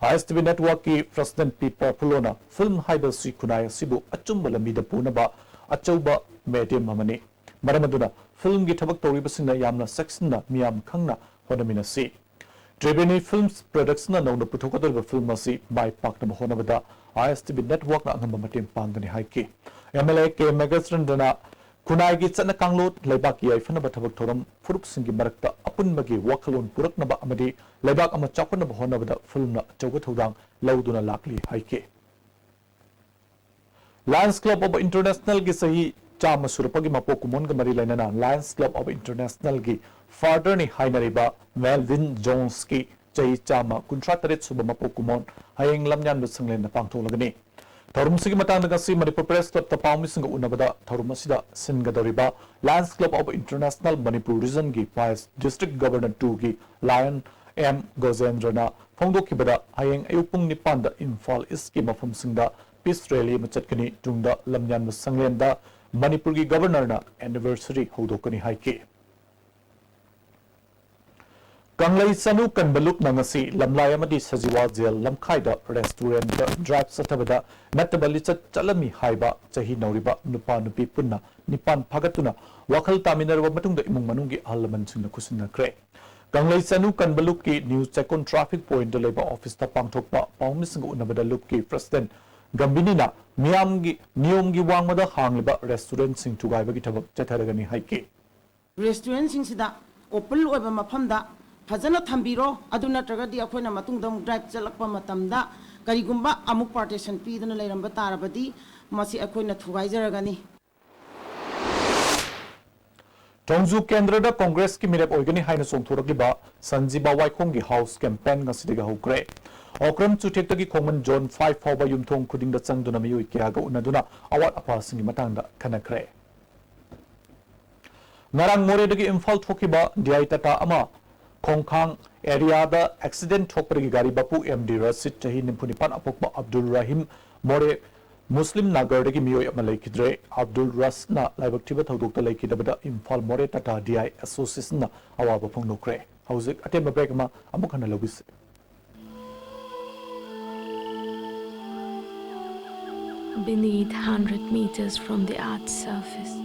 ꯑꯥꯏ ꯑꯦꯁ ꯇꯤ ꯚꯤ ꯅꯦꯠꯋꯥꯔꯛꯀꯤ ꯄ꯭ꯔꯁꯤꯗꯦꯟꯠ ꯄꯤ ꯄ꯭ꯔꯐꯨꯜꯂꯣꯅ ꯐꯤꯜꯝ ꯍꯥꯏꯕꯁꯤ ꯈꯨꯟꯅꯥꯏ ꯑꯁꯤꯕꯨ ꯑꯆꯨꯝꯕ ꯂꯝꯕꯤꯗ ꯄꯨꯅꯕ ꯑꯆꯧꯕ ꯃꯦꯗꯤꯌꯝ ꯑꯃꯅꯤ꯫ ꯃꯔꯝ ꯑꯗꯨꯅ ꯐꯤꯜꯝꯒꯤ ꯊꯕꯛ ꯇꯧꯔꯤꯕꯁꯤꯡꯅ ꯌꯥꯝꯅ ꯆꯦꯛꯁꯤꯟꯅ ꯃꯤꯌꯥꯝ ꯈꯪꯅ ꯍꯣꯠꯅꯃꯤꯟꯅꯁꯤ꯫ ꯇ꯭ꯔꯤꯕꯦꯅꯤ ꯐꯤꯜꯝꯁ ꯄ꯭ꯔꯗꯛꯁꯟꯅ ꯅꯧꯅ ꯄꯨꯊꯣꯛꯀꯗꯧꯔꯤꯕ ꯐꯤꯜꯝ ꯑꯁꯤ ꯃꯥꯏ ꯄꯥꯛꯅꯕ ꯍꯣꯠꯅꯕꯗ ꯑꯥꯏ ꯑꯦꯁ ꯇꯤ ꯚꯤ ꯅꯦꯠꯋꯥꯔꯛꯅ ꯑꯉꯝꯕ ꯃꯇꯦꯡ ꯄꯥꯡꯒꯅꯤ ꯍꯥꯏꯈꯤ꯫ ꯑꯦꯝ ꯑꯦꯜ ꯑꯦ ꯀꯦ ꯃꯦꯘꯆꯟꯗ꯭ꯔꯅ ꯈꯨꯟꯅꯥꯏꯒꯤ ꯆꯠꯅ ꯀꯥꯡꯂꯣꯟ, ꯂꯩꯕꯥꯛꯀꯤ ꯌꯥꯏꯐꯅꯕ ꯊꯕꯛ ꯊꯧꯔꯝ, ꯐꯨꯔꯨꯞꯁꯤꯡꯒꯤ ꯃꯔꯛꯇ ꯑꯄꯨꯟꯕꯒꯤ ꯋꯥꯈꯜꯂꯣꯟ ꯄꯨꯔꯛꯅꯕ ꯑꯃꯗꯤ ꯂꯩꯕꯥꯛ ꯑꯃ ꯆꯥꯎꯈꯠꯅꯕ ꯍꯣꯠꯅꯕꯗ ꯐꯤꯜꯝꯅ ꯑꯆꯧꯕ ꯊꯧꯗꯥꯡ ꯂꯧꯗꯨꯅ ꯂꯥꯛꯂꯤ ꯍꯥꯏꯈꯤ꯫ Lions Club of Internationalꯒꯤ ꯆꯍꯤ ꯆꯥꯝꯃ ꯁꯨꯔꯛꯄꯒꯤ ꯃꯄꯣꯛ ꯀꯨꯝꯑꯣꯟꯒ ꯃꯔꯤ ꯂꯩꯅꯅ Lions Club of Internationalꯒꯤ fatherꯅꯤ ꯍꯥꯏꯅꯔꯤꯕ ꯃꯦꯜꯚꯤꯟ ꯖꯣꯟꯁꯀꯤ ꯆꯍꯤ ꯆꯥꯝꯃ ꯀꯨꯟꯊ꯭ꯔꯥ ꯇꯔꯦꯠ ꯁꯨꯕ ꯃꯄꯣꯛ ꯀꯨꯝꯑꯣꯟ ꯍꯌꯦꯡ ꯂꯝꯌꯥꯟꯕ ꯁꯪꯂꯦꯟꯗ ꯄꯥꯡꯊꯣꯛꯂꯒꯅꯤ꯫ ꯊꯧꯔꯝꯁꯤꯒꯤ ꯃꯇꯥꯡꯗ ꯉꯁꯤ ꯃꯅꯤꯄꯨꯔ Press Clubꯇ ꯄꯥꯎꯃꯤꯁꯤꯡꯒ ꯎꯅꯕꯗ ꯊꯧꯔꯝ ꯑꯁꯤꯗ ꯁꯤꯟꯒꯗꯧꯔꯤꯕ Lions Club of International Manipur Regionꯒꯤ Vice District Governor twoꯒꯤ Lion ꯑꯦꯝ ꯒꯣꯖꯦꯟꯗ꯭ꯔꯅ ꯐꯣꯡꯗꯣꯛꯈꯤꯕꯗ, ꯍꯌꯦꯡ ꯑꯌꯨꯛ ꯄꯨꯡ ꯅꯤꯄꯥꯟꯗ ꯏꯝꯐꯥꯜ Eastꯀꯤ ꯃꯐꯝꯁꯤꯡꯗ peace rally ꯑꯃ ꯆꯠꯀꯅꯤ꯫ ꯇꯨꯡꯗ ꯂꯝꯌꯥꯟꯕ ꯁꯪꯂꯦꯟꯗ ꯃꯅꯤꯄꯨꯔꯒꯤ Governorꯅ anniversary ꯍꯧꯗꯣꯛꯀꯅꯤ ꯍꯥꯏꯈꯤ꯫ ꯀꯪꯂꯩ ꯆꯅꯨ ꯀꯟꯕ ꯂꯨꯞꯅ ꯉꯁꯤ ꯂꯝꯂꯥꯏ ꯑꯃꯗꯤ ꯁꯖꯤꯋꯥ ꯖꯦꯜ ꯂꯝꯈꯥꯏꯗ restaurantꯇ drive ꯆꯠꯊꯕꯗ ꯅꯠꯇꯕ ꯂꯤꯆꯠ ꯆꯠꯂꯝꯃꯤ ꯍꯥꯏꯕ ꯆꯍꯤ ꯅꯧꯔꯤꯕ ꯅꯨꯄꯥ ꯅꯨꯄꯤ ꯄꯨꯟꯅ ꯅꯤꯄꯥꯟ ꯐꯥꯒꯠꯇꯨꯅ ꯋꯥꯈꯜ ꯇꯥꯃꯤꯟꯅꯔꯕ ꯃꯇꯨꯡꯗ ꯏꯃꯨꯡ ꯃꯅꯨꯡꯒꯤ ꯑꯍꯜ ꯂꯃꯟꯁꯤꯡꯅ ꯈꯨꯠꯁꯤꯟꯅꯈ꯭ꯔꯦ꯫ ꯀꯪꯂꯩ ꯆꯅꯨ ꯀꯟꯕ ꯂꯨꯞꯀꯤ ꯅ꯭ꯌꯨ ꯆꯦꯛꯀꯣꯟ traffic pointꯇ ꯂꯩꯕ officeꯇ ꯄꯥꯡꯊꯣꯛꯄ ꯄꯥꯎꯃꯤꯁꯤꯡꯒ ꯎꯅꯕꯗ ꯂꯨꯞꯀꯤ president ꯒꯝꯚꯤꯅꯤꯅ ꯃꯤꯌꯥꯝꯒꯤ ꯅꯤꯌꯣꯝꯒꯤ ꯋꯥꯡꯃꯗ ꯍꯥꯡꯂꯤꯕ restaurantꯁꯤꯡ ꯊꯨꯒꯥꯏꯕꯒꯤ ꯊꯕꯛ ꯆꯠꯊꯔꯒꯅꯤ ꯍꯥꯏꯈꯤ꯫ Restaurantꯁꯤꯡꯁꯤꯗ open ꯑꯣꯏꯕ ꯃꯐꯝꯗ ꯐꯖꯅ ꯊꯝꯕꯤꯔꯣ, ꯑꯗꯨ ꯅꯠꯇ꯭ꯔꯒꯗꯤ ꯑꯩꯈꯣꯏꯅ ꯃꯇꯨꯡꯗ ꯑꯃꯨꯛ drive ꯆꯠꯂꯛꯄ ꯃꯇꯝꯗ ꯀꯔꯤꯒꯨꯝꯕ ꯑꯃꯨꯛ partition ꯄꯤꯗꯅ ꯂꯩꯔꯝꯕ ꯇꯥꯔꯕꯗꯤ ꯃꯁꯤ ꯑꯩꯈꯣꯏꯅ ꯊꯨꯒꯥꯏꯖꯔꯒꯅꯤ꯫ ꯊꯣꯡꯖꯨ ꯀꯦꯟꯗ꯭ꯔꯗ ꯀꯣꯡꯒ꯭ꯔꯦꯁꯀꯤ ꯃꯤꯔꯦꯞ ꯑꯣꯏꯒꯅꯤ ꯍꯥꯏꯅ ꯆꯣꯡꯊꯣꯔꯛꯂꯤꯕ ꯁꯟꯖꯤꯕ ꯋꯥꯏꯈꯣꯡꯒꯤ house campaign ꯉꯁꯤꯗꯒꯤ ꯍꯧꯈ꯭ꯔꯦ꯫ ꯑꯣꯀ꯭ꯔꯝ ꯆꯨꯊꯦꯛꯇꯒꯤ ꯈꯣꯡꯃꯟ zone five ꯐꯥꯎꯕ ꯌꯨꯝꯊꯣꯡ ꯈꯨꯗꯤꯡꯗ ꯆꯪꯗꯨꯅ ꯃꯤꯑꯣꯏ ꯀꯌꯥꯒ ꯎꯅꯗꯨꯅ ꯑꯋꯥꯠ ꯑꯄꯥꯁꯤꯡꯒꯤ ꯃꯇꯥꯡꯗ ꯈꯟꯅꯈ꯭ꯔꯦ꯫ ꯉꯔꯥꯡ ꯃꯣꯔꯦꯗꯒꯤ ꯏꯝꯐꯥꯜ ꯊꯣꯛꯈꯤꯕ D I Tata ꯑꯃ ꯈꯣꯡꯈꯥꯡ areaꯗ accident ꯊꯣꯛꯄꯗꯒꯤ ꯒꯥꯔꯤ ꯃꯄꯨ M D ꯔꯁꯤꯗ ꯆꯍꯤ ꯅꯤꯐꯨ ꯅꯤꯄꯥꯟ ꯑꯄꯣꯛꯄ ꯑꯕꯗꯨꯜ ꯔꯍꯤꯝ ꯃꯣꯔꯦ ꯃꯨꯁꯂꯤꯝ ꯅꯥꯒꯔꯗꯒꯤ ꯃꯤꯑꯣꯏ ꯑꯃ ꯂꯩꯈꯤꯗ꯭ꯔꯦ꯫ ꯑꯕꯗꯨꯜ ꯔꯁꯤꯗꯅ ꯂꯥꯏꯕꯛ ꯊꯤꯕ ꯊꯧꯗꯣꯛꯇ ꯂꯩꯈꯤꯗꯕꯗ ꯏꯝꯐꯥꯜ ꯃꯣꯔꯦ Tata D I Associationꯅ ꯑꯋꯥꯕ ꯐꯣꯡꯗꯣꯛꯈ꯭ꯔꯦ꯫ ꯍꯧꯖꯤꯛ ꯑꯇꯦꯟꯕ break ꯑꯃ ꯑꯃꯨꯛ ꯍꯟꯅ ꯂꯧꯕꯤꯁꯤ꯫ Beneath, hundred meters from the earth's surface,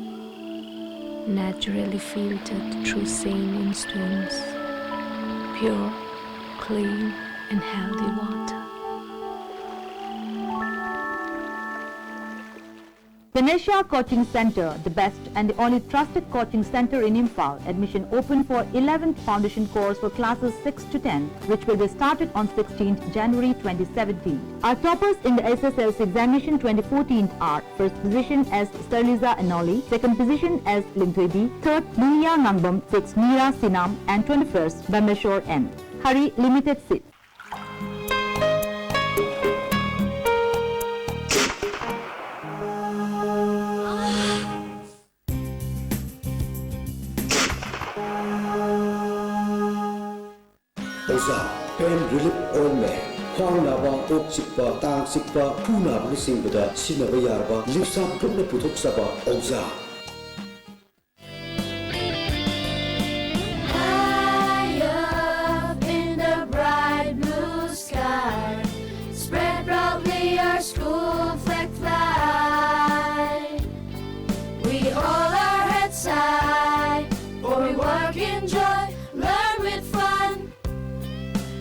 naturally filtered through sand and stones, pure, clean, and healthy water. Ganesha Coaching Centre, the best and the only trusted coaching centre in Imphal. Admission open for eleventh foundation course for classes six to ten, which will be started on sixteenth January twenty seventeen. Our toppers in the S S L C examination twenty fourteen are: first position as Sterliza Anoli, second position as Lingthoidi, third Munia Nangbam, sixth Mira Sinam, and twenty-first Bameshwar N. Hari, limited seat. ꯑꯣꯖꯥ, pain relief ointment, ꯈ꯭ꯋꯥꯡ ꯅꯥꯕ, ꯀꯣꯛ ꯆꯤꯛꯄ, ꯇꯥꯡ ꯆꯤꯛꯄ, ꯈꯨ ꯅꯥꯕꯅꯆꯤꯡꯕꯗ ꯁꯤꯖꯤꯟꯅꯕ ꯌꯥꯔꯕ ꯂꯤꯞꯁꯥ ꯒ꯭ꯔꯨꯞꯅ ꯄꯨꯊꯣꯛꯆꯕ ꯑꯣꯖꯥ꯫ High up in the bright blue sky, spread proudly our school flag fly. We hold our heads high, for we work in joy, learn with fun,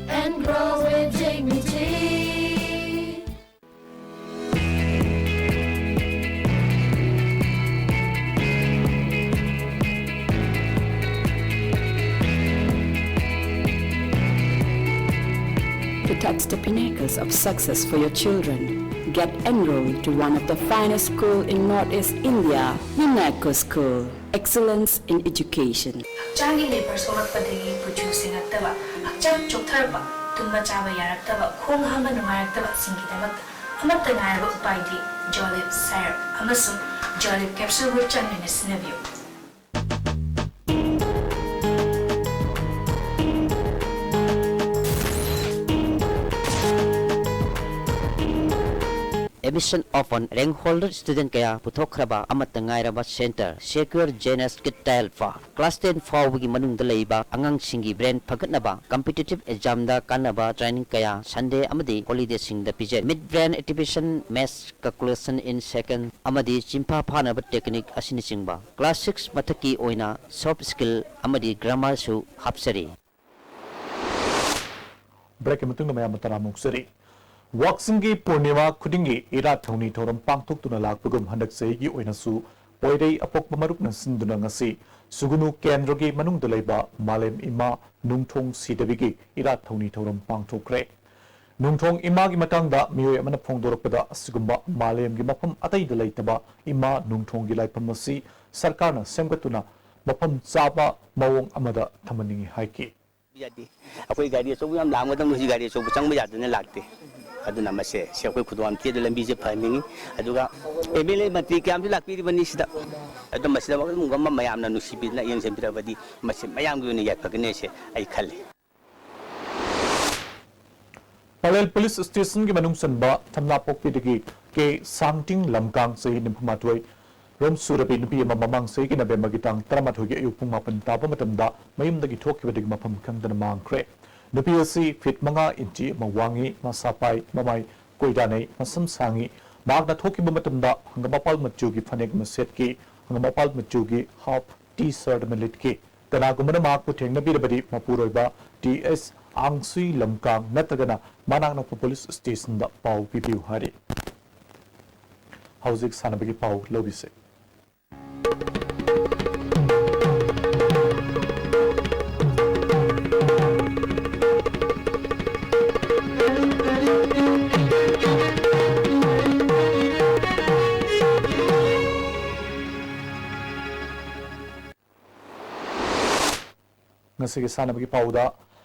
and grow with dignity. To touch the pinnacles of success for your children, get enrolled to one of the finest school in Northeast India, Minako School. Excellence in Education. ꯍꯛꯆꯥꯡꯒꯤ ꯂꯦꯕꯔ ꯁꯣꯛꯂꯛꯄꯗꯒꯤ ꯀꯨꯆꯨ ꯁꯦꯡꯉꯛꯇꯕ, ꯍꯛꯆꯥꯡ ꯆꯣꯛꯊꯔꯛꯄ, ꯇꯨꯝꯕ ꯆꯥꯕ ꯌꯥꯔꯛꯇꯕ, ꯈꯣꯡ ꯍꯥꯝꯕ ꯅꯨꯡꯉꯥꯏꯔꯛꯇꯕꯁꯤꯡꯒꯤꯗꯃꯛꯇ ꯑꯃꯠꯇ ꯉꯥꯏꯔꯕ ꯎꯄꯥꯏꯗꯤ Jolib syrup ꯑꯃꯁꯨꯡ Jolib capsule ꯒ꯭ꯔꯨꯞ ꯆꯪꯗꯨꯅ ꯁꯤꯖꯤꯟꯅꯕꯤꯌꯨ꯫ Admission of rank holder student ꯀꯌꯥ ꯄꯨꯊꯣꯛꯈ꯭ꯔꯕ ꯑꯃꯠꯇ ꯉꯥꯏꯔꯕ centre, Secure J N S Kid Tile Park꯫ Class ten ꯐꯥꯎꯕꯒꯤ ꯃꯅꯨꯡꯗ ꯂꯩꯕ ꯑꯉꯥꯡꯁꯤꯡꯒꯤ brain ꯐꯒꯠꯅꯕ, competitive exam ꯗ ꯀꯥꯟꯅꯕ training ꯀꯌꯥ Sunday ꯑꯃꯗꯤ holiday ꯁꯤꯡꯗ ꯄꯤꯖꯩ꯫ Mid brain activation, maths calculation in second, ꯑꯃꯗꯤ ꯆꯤꯟꯐꯥ ꯐꯥꯅꯕ technique ꯑꯁꯤꯅꯆꯤꯡꯕ꯫ Class six ꯃꯊꯛꯀꯤ ꯑꯣꯏꯅ soft skill ꯑꯃꯗꯤ grammar ꯁꯨ ꯍꯥꯞꯆꯔꯤ꯫ Break ꯀꯤ ꯃꯇꯨꯡꯗ ꯃꯌꯥꯝꯕꯨ ꯇꯔꯥꯝꯅ ꯑꯣꯛꯆꯔꯤ꯫ ꯋꯥꯛꯆꯤꯡꯒꯤ ꯄꯨꯔꯅꯤꯃꯥ ꯈꯨꯗꯤꯡꯒꯤ ꯏꯔꯥꯠ ꯊꯧꯅꯤ ꯊꯧꯔꯝ ꯄꯥꯡꯊꯣꯛꯇꯨꯅ ꯂꯥꯛꯄꯒꯨꯝ, ꯍꯟꯗꯛ ꯆꯍꯤꯒꯤ ꯑꯣꯏꯅꯁꯨ ꯄꯣꯏꯔꯩ ꯑꯄꯣꯛꯄ ꯃꯔꯨꯞꯅ ꯁꯤꯟꯗꯨꯅ ꯉꯁꯤ ꯁꯨꯒꯨꯅꯨ ꯀꯦꯟꯗ꯭ꯔꯒꯤ ꯃꯅꯨꯡꯗ ꯂꯩꯕ ꯃꯥꯂꯦꯝ ꯏꯃꯥ ꯅꯨꯡꯊꯣꯡ ꯁꯤꯗꯕꯤꯒꯤ ꯏꯔꯥꯠ ꯊꯧꯅꯤ ꯊꯧꯔꯝ ꯄꯥꯡꯊꯣꯛꯈ꯭ꯔꯦ꯫ ꯅꯨꯡꯊꯣꯡ ꯏꯃꯥꯒꯤ ꯃꯇꯥꯡꯗ ꯃꯤꯑꯣꯏ ꯑꯃꯅ ꯐꯣꯡꯗꯣꯔꯛꯄꯗ, ꯑꯁꯤꯒꯨꯝꯕ ꯃꯥꯂꯦꯝꯒꯤ ꯃꯐꯝ ꯑꯇꯩꯗ ꯂꯩꯇꯕ ꯏꯃꯥ ꯅꯨꯡꯊꯣꯡꯒꯤ ꯂꯥꯏꯐꯝ ꯑꯁꯤ ꯁꯔꯀꯥꯔꯅ ꯁꯦꯝꯒꯠꯇꯨꯅ ꯃꯐꯝ ꯆꯥꯕ ꯃꯑꯣꯡ ꯑꯃꯗ ꯊꯝꯍꯟꯅꯤꯡꯏ ꯍꯥꯏꯈꯤ꯫ ꯌꯥꯗꯦ꯫ ꯑꯩꯈꯣꯏ ꯒꯥꯔꯤ ꯑꯆꯧꯕ ꯌꯥꯝ ꯂꯥꯛꯑꯝꯒꯗꯕꯅꯤ, ꯍꯧꯖꯤꯛ ꯒꯥꯔꯤ ꯑꯆꯧꯕ ꯆꯪꯕ ꯌꯥꯗꯅ ꯂꯥꯛꯇꯦ꯫ ꯑꯗꯨꯅ ꯃꯁꯦ, ꯁꯤ ꯑꯩꯈꯣꯏ ꯈꯨꯗꯣꯡꯊꯤꯗ ꯂꯝꯕꯤꯁꯦ ꯐꯍꯟꯅꯤꯡꯉꯤ꯫ ꯑꯗꯨꯒ ꯑꯦꯝ ꯑꯦꯜ ꯑꯦ ꯃꯟꯇ꯭ꯔꯤ ꯀꯌꯥꯝꯁꯨ ꯂꯥꯛꯄꯤꯔꯤꯕꯅꯤ ꯁꯤꯗ꯫ ꯑꯗꯣ ꯃꯁꯤꯗ ꯑꯗꯨꯝ ꯃꯌꯥꯝꯅ ꯅꯨꯡꯁꯤꯕꯤꯗꯅ ꯌꯦꯡꯁꯤꯟꯕꯤꯔꯕꯗꯤ ꯃꯁꯤ ꯃꯌꯥꯝꯒꯤ ꯑꯣꯏꯅ ꯌꯥꯏꯐꯒꯅꯤ ꯍꯥꯏꯁꯦ ꯑꯩ ꯈꯜꯂꯤ꯫ ꯄꯂꯦꯜ ꯄꯨꯂꯤꯁ ꯁ꯭ꯇꯦꯁꯟꯒꯤ ꯃꯅꯨꯡ ꯆꯟꯕ ꯊꯝꯅꯥꯄꯣꯛꯄꯤꯗꯒꯤ ꯀꯦ ꯁꯥꯡꯇꯤꯡ ꯂꯝꯀꯥꯡ, ꯆꯍꯤ ꯅꯤꯐꯨꯃꯥꯊꯣꯏ, ꯔꯣꯝ ꯁꯨꯔꯕꯤ ꯅꯨꯄꯤ ꯑꯃ ꯃꯃꯥꯡ ꯆꯍꯤꯒꯤ ꯅꯕꯦꯝꯕꯔꯒꯤ ꯇꯥꯡ ꯇꯔꯥꯃꯥꯊꯣꯏꯒꯤ ꯑꯌꯨꯛ ꯄꯨꯡ ꯃꯥꯄꯟ ꯇꯥꯕ ꯃꯇꯝꯗ ꯃꯌꯨꯝꯗꯒꯤ ꯊꯣꯛꯈꯤꯕꯗꯒꯤ ꯃꯐꯝ ꯈꯪꯗꯅ ꯃꯥꯡꯈ꯭ꯔꯦ꯫ ꯅꯨꯄꯤ ꯑꯁꯤ ꯐꯤꯠ ꯃꯉꯥ ꯏꯟꯆꯤ ꯑꯃ ꯋꯥꯡꯉꯤ, ꯃꯁꯥ ꯄꯥꯏ, ꯃꯃꯥꯏ ꯀꯣꯏꯗꯥꯅꯩ, ꯃꯁꯝ ꯁꯥꯡꯉꯤ꯫ ꯃꯍꯥꯛꯅ ꯊꯣꯛꯈꯤꯕ ꯃꯇꯝꯗ ꯍꯪꯒꯥꯝꯄꯥꯜ ꯃꯆꯨꯒꯤ ꯐꯅꯦꯛ ꯑꯃ ꯁꯦꯠꯈꯤ, ꯍꯪꯒꯥꯝꯄꯥꯜ ꯃꯆꯨꯒꯤ ꯍꯥꯐ ꯇꯤ ꯁꯔꯠ ꯑꯃ ꯂꯤꯠꯈꯤ꯫ ꯀꯅꯥꯒꯨꯝꯕꯅ ꯃꯍꯥꯛꯄꯨ ꯊꯦꯡꯅꯕꯤꯔꯕꯗꯤ ꯃꯄꯨꯔꯣꯏꯕ ꯇꯤ ꯑꯦꯁ ꯑꯥꯡꯁꯨꯏ ꯂꯝꯀꯥꯡ ꯅꯠꯇ꯭ꯔꯒꯅ ꯃꯅꯥꯛ ꯅꯛꯄ ꯄꯨꯂꯤꯁ ꯁ꯭ꯇꯦꯁꯟꯗ ꯄꯥꯎ ꯄꯤꯕꯤꯌꯨ ꯍꯥꯏꯔꯤ꯫ ꯍꯧꯖꯤꯛ ꯁꯥꯟꯅꯕꯒꯤ ꯄꯥꯎ ꯂꯧꯕꯤꯁꯦ꯫ ꯉꯁꯤꯒꯤ ꯁꯥꯟꯅꯕꯒꯤ ꯄꯥꯎꯗ,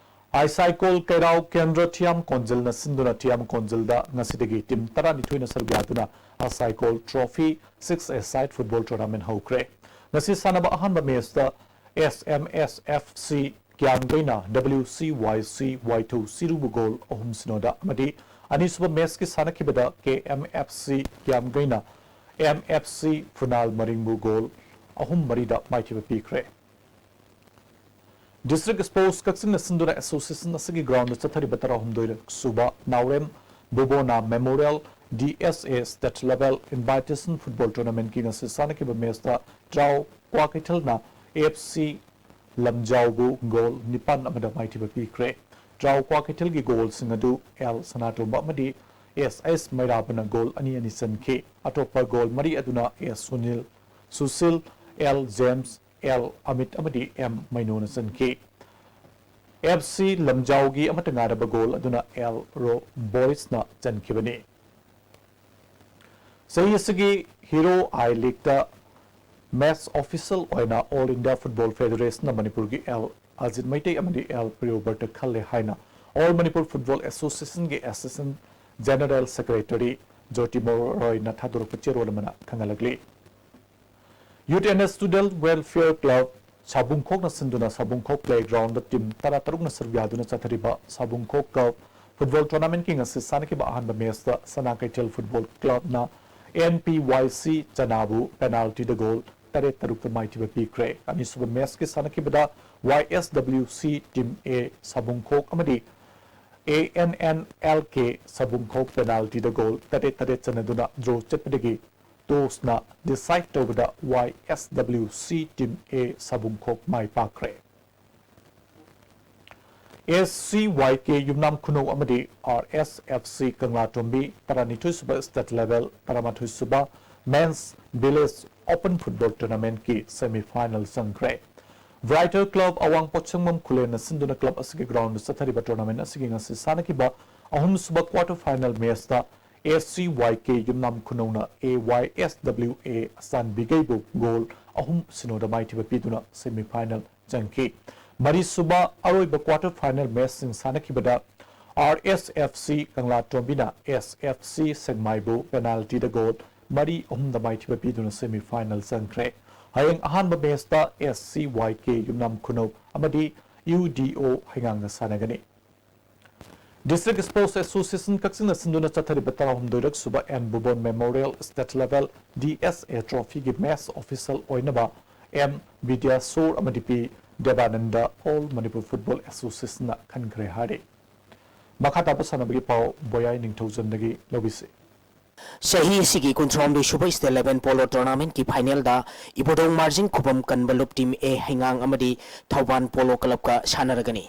ꯑꯥꯏꯁꯥꯏꯀꯣꯜ ꯀꯩꯔꯥꯎ ꯀꯦꯟꯗ꯭ꯔ ꯊꯤꯌꯥꯝ ꯀꯣꯟꯖꯤꯜꯅ ꯁꯤꯟꯗꯨꯅ ꯊꯤꯌꯥꯝ ꯀꯣꯟꯖꯤꯜꯗ ꯉꯁꯤꯗꯒꯤ ꯇꯤꯝ ꯇꯔꯥꯅꯤꯊꯣꯏꯅ ꯁꯔꯨꯛ ꯌꯥꯗꯨꯅ ꯑꯥꯏꯁꯥꯏꯀꯣꯜ ꯇ꯭ꯔꯣꯐꯤ ꯁꯤꯛꯁ ꯑꯦ ꯁꯥꯏꯠ ꯐꯨꯠꯕꯣꯜ ꯇꯣꯔꯅꯥꯃꯦꯟ ꯍꯧꯈ꯭ꯔꯦ꯫ ꯉꯁꯤ ꯁꯥꯟꯅꯕ ꯑꯍꯥꯟꯕ ꯃꯦꯆꯇ ꯑꯦꯁ ꯑꯦꯝ ꯑꯦꯁ ꯑꯦꯐ ꯁꯤ ꯀ꯭ꯌꯥꯝꯒꯩꯅ ꯗꯕ꯭ꯂꯤꯎ ꯁꯤ ꯋꯥꯏ ꯁꯤ ꯋꯥꯏꯊꯧ ꯁꯤꯔꯨꯕꯨ ꯒꯣꯜ ꯑꯍꯨꯝ ꯁꯤꯅꯣꯗ ꯑꯃꯗꯤ ꯑꯅꯤꯁꯨꯕ ꯃꯦꯆꯀꯤ ꯁꯥꯟꯅꯈꯤꯕꯗ ꯀꯦ M F C ꯀ꯭ꯌꯥꯝꯒꯩꯅ M F C ꯐꯨꯅꯥꯜ ꯃꯔꯤꯡꯕꯨ ꯒꯣꯜ ꯑꯍꯨꯝ ꯃꯔꯤꯗ ꯃꯥꯏꯊꯤꯕ ꯄꯤꯈ꯭ꯔꯦ꯫ ꯗꯤꯁꯇ꯭ꯔꯤꯛ ꯁ꯭ꯄꯣꯔꯠꯁ ꯀꯛꯆꯤꯡꯅ ꯁꯤꯟꯗꯨꯅ ꯑꯦꯁꯣꯁꯤꯌꯦꯁꯟ ꯑꯁꯤꯒꯤ ꯒ꯭ꯔꯥꯎꯟꯗ ꯆꯠꯊꯔꯤꯕ ꯇꯔꯥꯍꯨꯝꯗꯣꯏ ꯁꯨꯕ ꯅꯥꯎꯔꯦꯝ ꯕꯣꯕꯣꯅꯥ ꯃꯦꯃꯣꯔꯤꯌꯦꯜ ꯗꯤ ꯑꯦꯁ ꯑꯦ ꯁ꯭ꯇꯦꯠ ꯂꯦꯚꯦꯜ ꯏꯟꯚꯥꯏꯇꯦꯁꯟ ꯐꯨꯠꯕꯣꯜ ꯇꯣꯔꯅꯥꯃꯦꯟꯠꯀꯤ ꯉꯁꯤ ꯁꯥꯟꯅꯈꯤꯕ ꯃꯦꯆꯇ ꯇ꯭ꯔꯥꯎ ꯀ꯭ꯋꯥꯀꯩꯊꯦꯜꯅ ꯑꯦꯐ ꯁꯤ ꯂꯝꯖꯥꯎꯕꯨ ꯒꯣꯜ ꯅꯤꯄꯥꯟ ꯑꯃꯗ ꯃꯥꯏꯊꯤꯕ ꯄꯤꯈ꯭ꯔꯦ꯫ ꯇ꯭ꯔꯥꯎ ꯀ꯭ꯋꯥꯀꯩꯊꯦꯜꯒꯤ ꯒꯣꯜꯁꯤꯡ ꯑꯗꯨ ꯑꯦꯜ ꯁꯅꯥꯇꯣꯝꯕ ꯑꯃꯗꯤ ꯑꯦꯁ ꯑꯦꯁ ꯃꯩꯔꯥꯕꯅ ꯒꯣꯜ ꯑꯅꯤ ꯑꯅꯤ ꯆꯟꯈꯤ꯫ ꯑꯇꯣꯞꯄ ꯒꯣꯜ ꯃꯔꯤ ꯑꯗꯨꯅ S Sunil, Sushil, L James, L Amit ꯑꯃꯗꯤ ꯑꯦꯝ ꯃꯩꯅꯣꯅ ꯆꯟꯈꯤ꯫ ꯑꯦꯐ ꯁꯤ ꯂꯝꯖꯥꯎꯒꯤ ꯑꯃꯠꯇ ꯉꯥꯏꯔꯕ ꯒꯣꯜ ꯑꯗꯨꯅ ꯑꯦꯜ ꯔꯣ ꯕꯣꯏꯁꯅ ꯆꯟꯈꯤꯕꯅꯤ꯫ ꯆꯍꯤ ꯑꯁꯤꯒꯤ ꯍꯤꯔꯣ ꯑꯥꯏ ꯂꯤꯒꯇ ꯃꯦꯠꯆ ꯑꯣꯐꯤꯁꯤꯌꯦꯜ ꯑꯣꯏꯅ ꯑꯣꯜ ꯏꯟꯗꯤꯌꯥ ꯐꯨꯠꯕꯣꯜ ꯐꯦꯗꯔꯦꯁꯟꯅ ꯃꯅꯤꯄꯨꯔꯒꯤ ꯑꯦꯜ ꯑꯖꯤꯠ ꯃꯩꯇꯩ ꯑꯃꯗꯤ ꯑꯦꯜ ꯄ꯭ꯔꯤꯌꯣꯕꯔꯇ ꯈꯜꯂꯦ ꯍꯥꯏꯅ ꯑꯣꯜ ꯃꯅꯤꯄꯨꯔ ꯐꯨꯠꯕꯣꯜ ꯑꯦꯁꯣꯁꯤꯌꯦꯁꯟꯒꯤ ꯑꯦꯁꯤꯁꯇꯦꯟ ꯖꯦꯅꯔꯦꯜ ꯁꯦꯀ꯭ꯔꯦꯇꯔꯤ ꯖꯣꯇꯤ ꯃꯣꯔꯣꯏꯅ ꯊꯥꯗꯣꯔꯛꯄ ꯆꯦꯔꯣꯜ ꯑꯃꯅ ꯈꯪꯍꯜꯂꯛꯂꯤ꯫ Youth and Student Welfare Club ꯁꯥꯕꯨꯡꯈꯣꯛꯅ ꯁꯤꯟꯗꯨꯅ ꯁꯥꯕꯨꯡꯈꯣꯛ ꯄ꯭ꯂꯦꯒ꯭ꯔꯥꯎꯟꯗ ꯇꯤꯝ ꯇꯔꯥ ꯇꯔꯨꯛꯅ ꯁꯔꯨꯛ ꯌꯥꯗꯨꯅ ꯆꯠꯊꯔꯤꯕ ꯁꯥꯕꯨꯡꯈꯣꯛ ꯀꯞ ꯐꯨꯠꯕꯣꯜ ꯇꯣꯔꯅꯥꯃꯦꯟꯠꯀꯤ ꯉꯁꯤ ꯁꯥꯟꯅꯈꯤꯕ ꯑꯍꯥꯟꯕ ꯃꯦꯆꯇ ꯁꯅꯥ ꯀꯩꯊꯦꯜ ꯐꯨꯠꯕꯣꯜ ꯀ꯭ꯂꯕꯅ ꯑꯦꯟ ꯄꯤ ꯋꯥꯏ ꯁꯤ ꯆꯅꯥꯕꯨ ꯄꯦꯅꯥꯜꯇꯤꯗ ꯒꯣꯜ ꯇꯔꯦꯠ ꯇꯔꯨꯛꯇ ꯃꯥꯏꯊꯤꯕ ꯄꯤꯈ꯭ꯔꯦ꯫ ꯑꯅꯤꯁꯨꯕ ꯃꯦꯆꯀꯤ ꯁꯥꯟꯅꯈꯤꯕꯗ ꯋꯥꯏ ꯑꯦꯁ ꯗꯕ꯭ꯂꯤꯎ ꯁꯤ ꯇꯤꯝ ꯑꯦ ꯁꯥꯕꯨꯡꯈꯣꯛ ꯑꯃꯗꯤ A N N L K Sabungkhok ꯄꯦꯅꯥꯜꯇꯤꯗ ꯒꯣꯜ ꯇꯔꯦꯠ ꯇꯔꯦꯠ ꯆꯟꯅꯗꯨꯅ ꯗ꯭ꯔꯣ ꯆꯠꯄꯗꯒꯤ ꯇꯣꯁꯅ ꯗꯤꯁꯥꯏꯗ ꯇꯧꯕꯗ ꯋꯥꯏ ꯑꯦꯁ ꯗꯕ꯭ꯂꯤꯎ ꯁꯤ team A ꯁꯥꯕꯨꯡꯈꯣꯛ my ꯄꯥꯛꯈ꯭ꯔꯦ꯫ S C ꯋꯥꯏ ꯀꯦ ꯌꯨꯝꯅꯥꯝ ꯈꯨꯅꯧ ꯑꯃꯗꯤ R S F C Kanglatombi ꯇꯔꯥꯅꯤꯊꯣꯏꯁꯨꯕ ꯁ꯭ꯇꯦꯠ ꯂꯦꯚꯦꯜ ꯇꯔꯥꯃꯥꯊꯣꯏꯁꯨꯕ ꯃꯦꯟꯁ ꯚꯤꯂꯦꯖ ꯑꯣꯄꯟ ꯐꯨꯠꯕꯣꯜ ꯇꯣꯔꯅꯥꯃꯦꯟꯠꯀꯤ ꯁꯦꯃꯤ ꯐꯥꯏꯅꯦꯜ ꯆꯪꯈ꯭ꯔꯦ꯫ ꯕ꯭ꯔꯥꯏꯇꯔ ꯀ꯭ꯂꯕ ꯑꯋꯥꯡ ꯄꯣꯠꯁꯪꯕꯝ ꯈꯨꯂꯦꯟꯅ ꯁꯤꯟꯗꯨꯅ ꯀ꯭ꯂꯕ ꯑꯁꯤꯒꯤ ꯒ꯭ꯔꯥꯎꯟꯗ ꯆꯠꯊꯔꯤꯕ ꯇꯣꯔꯅꯥꯃꯦꯟꯠ ꯑꯁꯤꯒꯤ ꯉꯁꯤ ꯁꯥꯟꯅꯈꯤꯕ ꯑꯍꯨꯝꯁꯨꯕ ꯀ꯭ꯋꯥꯔꯇꯔ ꯐꯥꯏꯅꯦꯜ ꯃꯦꯆꯇ ꯑꯦꯁ ꯁꯤ ꯋꯥꯏ ꯀꯦ ꯌꯨꯝꯅꯥꯝ ꯈꯨꯅꯧꯅ ꯑꯦ ꯋꯥꯏ ꯑꯦꯁ ꯗꯕ꯭ꯂꯤꯎ ꯑꯦ ꯑꯆꯥꯟꯕꯤꯒꯩꯕꯨ ꯒꯣꯜ ꯑꯍꯨꯝ ꯁꯤꯅꯣꯗ ꯃꯥꯏꯊꯤꯕ ꯄꯤꯗꯨꯅ ꯁꯦꯃꯤ ꯐꯥꯏꯅꯦꯜ ꯆꯪꯈꯤ꯫ ꯃꯔꯤꯁꯨꯕ ꯑꯔꯣꯏꯕ quarter final ꯃꯦꯆꯁꯤꯡ ꯁꯥꯟꯅꯈꯤꯕꯗ R S F ꯁꯤ ꯀꯪꯂꯥꯇꯣꯝꯕꯤꯅ ꯑꯦꯁ ꯑꯦꯐ ꯁꯤ ꯁꯦꯛꯃꯥꯏꯕꯨ ꯄꯦꯅꯥꯜꯇꯤꯗ ꯒꯣꯜ ꯃꯔꯤ ꯑꯍꯨꯝꯗ ꯃꯥꯏꯊꯤꯕ ꯄꯤꯗꯨꯅ ꯁꯦꯃꯤ ꯐꯥꯏꯅꯦꯜ ꯆꯪꯈ꯭ꯔꯦ꯫ ꯍꯌꯦꯡ ꯑꯍꯥꯟꯕ ꯃꯦꯆꯇ ꯑꯦꯁ ꯁꯤ ꯋꯥꯏ ꯀꯦ ꯌꯨꯝꯅꯥꯝ ꯈꯨꯅꯧ ꯑꯃꯗꯤ ꯌꯨ ꯗꯤ ꯑꯣ ꯍꯩꯉꯥꯡꯒ ꯁꯥꯟꯅꯒꯅꯤ꯫ ꯗꯤꯁꯇ꯭ꯔꯤꯛ ꯁ꯭ꯄꯣꯔꯠꯁ ꯑꯦꯁꯣꯁꯤꯌꯦꯁꯟ ꯀꯛꯆꯤꯡꯅ ꯁꯤꯟꯗꯨꯅ ꯆꯠꯊꯔꯤꯕ ꯇꯔꯥꯍꯨꯝꯗꯣꯏꯔꯛ ꯁꯨꯕ N Bubon memorial state level D S A ꯇ꯭ꯔꯣꯐꯤꯒꯤ ꯃꯦꯆ ꯑꯣꯐꯤꯁꯤꯌꯦꯜ ꯑꯣꯏꯅꯕ ꯑꯦꯝ ꯕꯤꯗ꯭ꯌꯥꯁꯣꯔ ꯑꯃꯗꯤ P Debananda all Manipur football ꯑꯦꯁꯣꯁꯤꯌꯦꯁꯟꯅ ꯈꯟꯈ꯭ꯔꯦ ꯍꯥꯏꯔꯤ꯫ ꯃꯈꯥ ꯇꯥꯕ ꯁꯥꯟꯅꯕꯒꯤ ꯄꯥꯎ ꯕꯣꯌꯥꯏ ꯅꯤꯡꯊꯧꯖꯝꯗꯒꯤ ꯂꯧꯕꯤꯁꯤ꯫ ꯆꯍꯤ ꯑꯁꯤꯒꯤ ꯀꯨꯟꯊ꯭ꯔꯥꯍꯨꯝꯗꯣꯏ ꯁꯨꯕ ꯁ꯭ꯇꯦꯠ ꯂꯦꯚꯦꯜ ꯄꯣꯂꯣ ꯇꯣꯔꯅꯥꯃꯦꯟꯠꯀꯤ ꯐꯥꯏꯅꯦꯜꯗ ꯏꯕꯣꯗꯧ ꯃꯥꯔꯖꯤꯡ ꯈꯨꯕꯝ ꯀꯟꯕ ꯂꯨꯞ ꯇꯤꯝ ꯑꯦ ꯍꯩꯉꯥꯡ ꯑꯃꯗꯤ ꯊꯧꯕꯥꯜ ꯄꯣꯂꯣ ꯀ꯭ꯂꯕꯀ ꯁꯥꯟꯅꯔꯒꯅꯤ꯫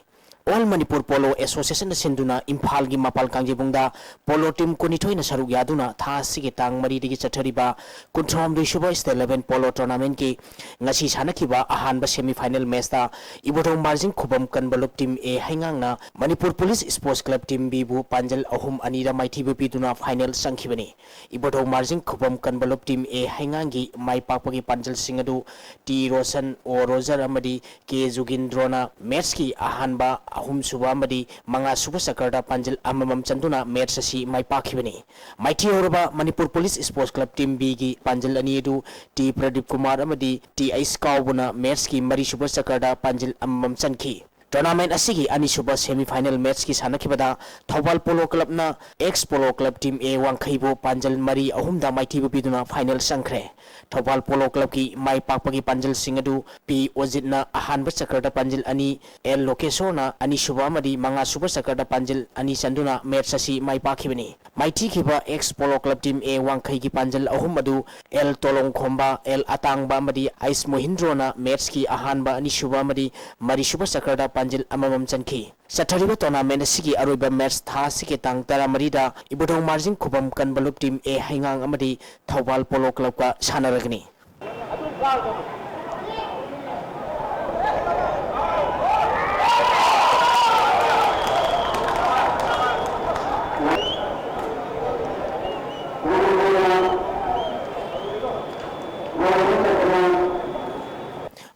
All Manipur Polo Association ꯅ ꯁꯤꯟꯗꯨꯅ ꯏꯝꯐꯥꯜꯒꯤ ꯃꯄꯥꯜ ꯀꯥꯡꯖꯩꯕꯨꯡꯗ ꯄꯣꯂꯣ ꯇꯤꯝ ꯀꯨꯟꯅꯤꯊꯣꯏꯅ ꯁꯔꯨꯛ ꯌꯥꯗꯨꯅ ꯊꯥ ꯑꯁꯤꯒꯤ ꯇꯥꯡ ꯃꯔꯤꯗꯒꯤ ꯆꯠꯊꯔꯤꯕ ꯀꯨꯟꯊ꯭ꯔꯥꯍꯨꯝꯗꯣꯏ ꯁꯨꯕ State Level Polo Tournament ꯀꯤ ꯉꯁꯤ ꯁꯥꯟꯅꯈꯤꯕ ꯑꯍꯥꯟꯕ semi final match ꯇ ꯏꯕꯣꯙꯧ ꯃꯥꯔꯖꯤꯡ ꯈꯨꯕꯝ ꯀꯟꯕꯂꯨꯞ Team A ꯍꯩꯉꯥꯡꯅ Manipur Police Sports Club Team B ꯕꯨ ꯄꯥꯟꯖꯜ ꯑꯍꯨꯝ ꯑꯅꯤꯗ ꯃꯥꯏꯊꯤꯕ ꯄꯤꯗꯨꯅ final ꯆꯪꯈꯤꯕꯅꯤ꯫ ꯏꯕꯣꯙꯧ ꯃꯥꯔꯖꯤꯡ ꯈꯨꯕꯝ ꯀꯟꯕꯂꯨꯞ Team A ꯍꯩꯉꯥꯡꯒꯤ ꯃꯥꯏ ꯄꯥꯛꯄꯒꯤ ꯄꯥꯟꯖꯜꯁꯤꯡ ꯑꯗꯨ ꯇꯤ ꯔꯣꯁꯟ, ꯑꯣ ꯔꯣꯖꯔ ꯑꯃꯗꯤ ꯀꯦ ꯖꯨꯒꯤꯟꯗ꯭ꯔꯣꯅ match ꯀꯤ ꯑꯍꯥꯟꯕ, ꯑꯍꯨꯝꯁꯨꯕ ꯑꯃꯗꯤ ꯃꯉꯥꯁꯨꯕ ꯆꯀꯔꯗ ꯄꯥꯟꯖꯜ ꯑꯃꯃꯝ ꯆꯟꯗꯨꯅ match ꯑꯁꯤ ꯃꯥꯏ ꯄꯥꯛꯈꯤꯕꯅꯤ꯫ ꯃꯥꯏꯊꯤꯍꯧꯔꯕ Manipur Police Sports Club Team B ꯒꯤ ꯄꯥꯟꯖꯜ ꯑꯅꯤ ꯑꯗꯨ ꯇꯤ ꯄ꯭ꯔꯗꯤꯞ ꯀꯨꯃꯥꯔ ꯑꯃꯗꯤ ꯇꯤ ꯑꯩꯁ ꯀꯥꯎꯕꯅ match ꯀꯤ ꯃꯔꯤꯁꯨꯕ ꯆꯀꯔꯗ ꯄꯥꯟꯖꯜ ꯑꯃꯃꯝ ꯆꯟꯈꯤ꯫ Tournament ꯑꯁꯤꯒꯤ ꯑꯅꯤꯁꯨꯕ semi final match ꯀꯤ ꯁꯥꯟꯅꯈꯤꯕꯗ ꯊꯧꯕꯥꯜ Polo Club ꯅ Ex Polo Club Team A ꯋꯥꯡꯈꯩꯕꯨ ꯄꯥꯟꯖꯜ ꯃꯔꯤ, ꯑꯍꯨꯝꯗ ꯃꯥꯏꯊꯤꯕ ꯄꯤꯗꯨꯅ final ꯆꯪꯈ꯭ꯔꯦ꯫ ꯊꯧꯕꯥꯜ Polo Club ꯀꯤ ꯃꯥꯏ ꯄꯥꯛꯄꯒꯤ ꯄꯥꯟꯖꯜꯁꯤꯡ ꯑꯗꯨ ꯄꯤ ꯑꯣꯖꯤꯠꯅ ꯑꯍꯥꯟꯕ ꯆꯀꯔꯗ ꯄꯥꯟꯖꯜ ꯑꯅꯤ, ꯑꯦꯜ ꯂꯣꯀꯦꯁꯣꯔꯅ ꯑꯅꯤꯁꯨꯕ ꯑꯃꯗꯤ ꯃꯉꯥꯁꯨꯕ ꯆꯀꯔꯗ ꯄꯥꯟꯖꯜ ꯑꯅꯤ ꯆꯟꯗꯨꯅ match ꯑꯁꯤ ꯃꯥꯏ ꯄꯥꯛꯈꯤꯕꯅꯤ꯫ ꯃꯥꯏꯊꯤꯈꯤꯕ Ex Polo Club Team A ꯋꯥꯡꯈꯩꯒꯤ ꯄꯥꯟꯖꯜ ꯑꯍꯨꯝ ꯑꯗꯨ ꯑꯦꯜ ꯇꯣꯂꯣꯡꯈꯣꯝꯕ, ꯑꯦꯜ ꯑꯇꯥꯡꯕ ꯑꯃꯗꯤ ꯑꯩꯁ ꯃꯣꯍꯤꯟꯗ꯭ꯔꯣꯅ match ꯀꯤ ꯑꯍꯥꯟꯕ, ꯑꯅꯤꯁꯨꯕ ꯑꯃꯗꯤ ꯃꯔꯤꯁꯨꯕ ꯆꯀꯔꯗ ꯄꯥꯟꯖꯜ ꯑꯃꯃꯝ ꯆꯟꯈꯤ꯫ ꯆꯠꯊꯔꯤꯕ tournament ꯑꯁꯤꯒꯤ ꯑꯔꯣꯏꯕ match ꯊꯥ ꯑꯁꯤꯒꯤ ꯇꯥꯡ ꯇꯔꯥꯃꯔꯤꯗ ꯏꯕꯨꯙꯧ ꯃꯥꯔꯖꯤꯡ ꯈꯨꯕꯝ ꯀꯟꯕꯂꯨꯞ Team A ꯍꯩꯉꯥꯡ ꯑꯃꯗꯤ ꯊꯧꯕꯥꯜ Polo Club ꯀ ꯁꯥꯟꯅꯔꯒꯅꯤ꯫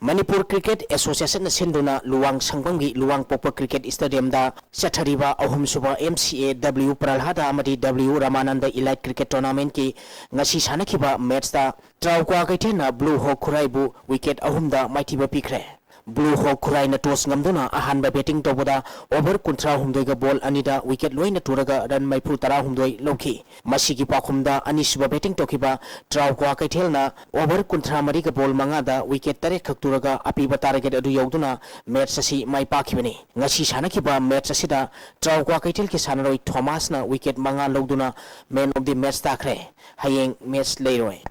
ꯃꯅꯤꯄꯨꯔ Cricket Association ꯅ ꯁꯤꯟꯗꯨꯅ ꯂꯨꯋꯥꯡ ꯁꯪꯕꯝꯒꯤ ꯂꯨꯋꯥꯡ ꯄꯣꯛꯄ Cricket Stadium ꯗ ꯆꯠꯊꯔꯤꯕ ꯑꯍꯨꯝꯁꯨꯕ M C A W Prahlad ꯑꯃꯗꯤ W Ramanand Elite Cricket Tournament ꯀꯤ ꯉꯁꯤ ꯁꯥꯟꯅꯈꯤꯕ match ꯇ ꯇ꯭ꯔꯥꯎꯀ꯭ꯋꯥ ꯀꯩꯊꯦꯜꯅ Blue Hawk ꯈꯨꯔꯥꯏꯕꯨ wicket ꯑꯍꯨꯝꯗ ꯃꯥꯏꯊꯤꯕ ꯄꯤꯈ꯭ꯔꯦ꯫ Blue Hawk ꯈꯨꯔꯥꯏꯅ toss ꯉꯝꯗꯨꯅ ꯑꯍꯥꯟꯕ batting ꯇꯧꯕꯗ over ꯀꯨꯟꯊ꯭ꯔꯥꯍꯨꯝꯗꯣꯏꯒ ball ꯑꯅꯤꯗ wicket ꯂꯣꯏꯅ ꯇꯨꯔꯒ run ꯃꯔꯤꯐꯨ ꯇꯔꯥꯍꯨꯝꯗꯣꯏ ꯂꯧꯈꯤ꯫ ꯃꯁꯤꯒꯤ ꯄꯥꯎꯈꯨꯝꯗ ꯑꯅꯤꯁꯨꯕ batting ꯇꯧꯈꯤꯕ ꯇ꯭ꯔꯥꯎꯀ꯭ꯋꯥ ꯀꯩꯊꯦꯜꯅ over ꯀꯨꯟꯊ꯭ꯔꯥꯃꯔꯤꯒ ball ꯃꯉꯥꯗ wicket ꯇꯔꯦꯠ ꯈꯛ ꯇꯨꯔꯒ ꯑꯄꯤꯕ target ꯑꯗꯨ ꯌꯧꯗꯨꯅ match ꯑꯁꯤ ꯃꯥꯏ ꯄꯥꯛꯈꯤꯕꯅꯤ꯫ ꯉꯁꯤ ꯁꯥꯟꯅꯈꯤꯕ match ꯑꯁꯤꯗ ꯇ꯭ꯔꯥꯎꯀ꯭ꯋꯥ ꯀꯩꯊꯦꯜꯒꯤ ꯁꯥꯟꯅꯔꯣꯏ ꯊꯣꯃꯥꯁꯅ wicket ꯃꯉꯥ ꯂꯧꯗꯨꯅ man of the match ꯇꯥꯈ꯭ꯔꯦ꯫ ꯍꯌꯦꯡ match ꯂꯩꯔꯣꯏ꯫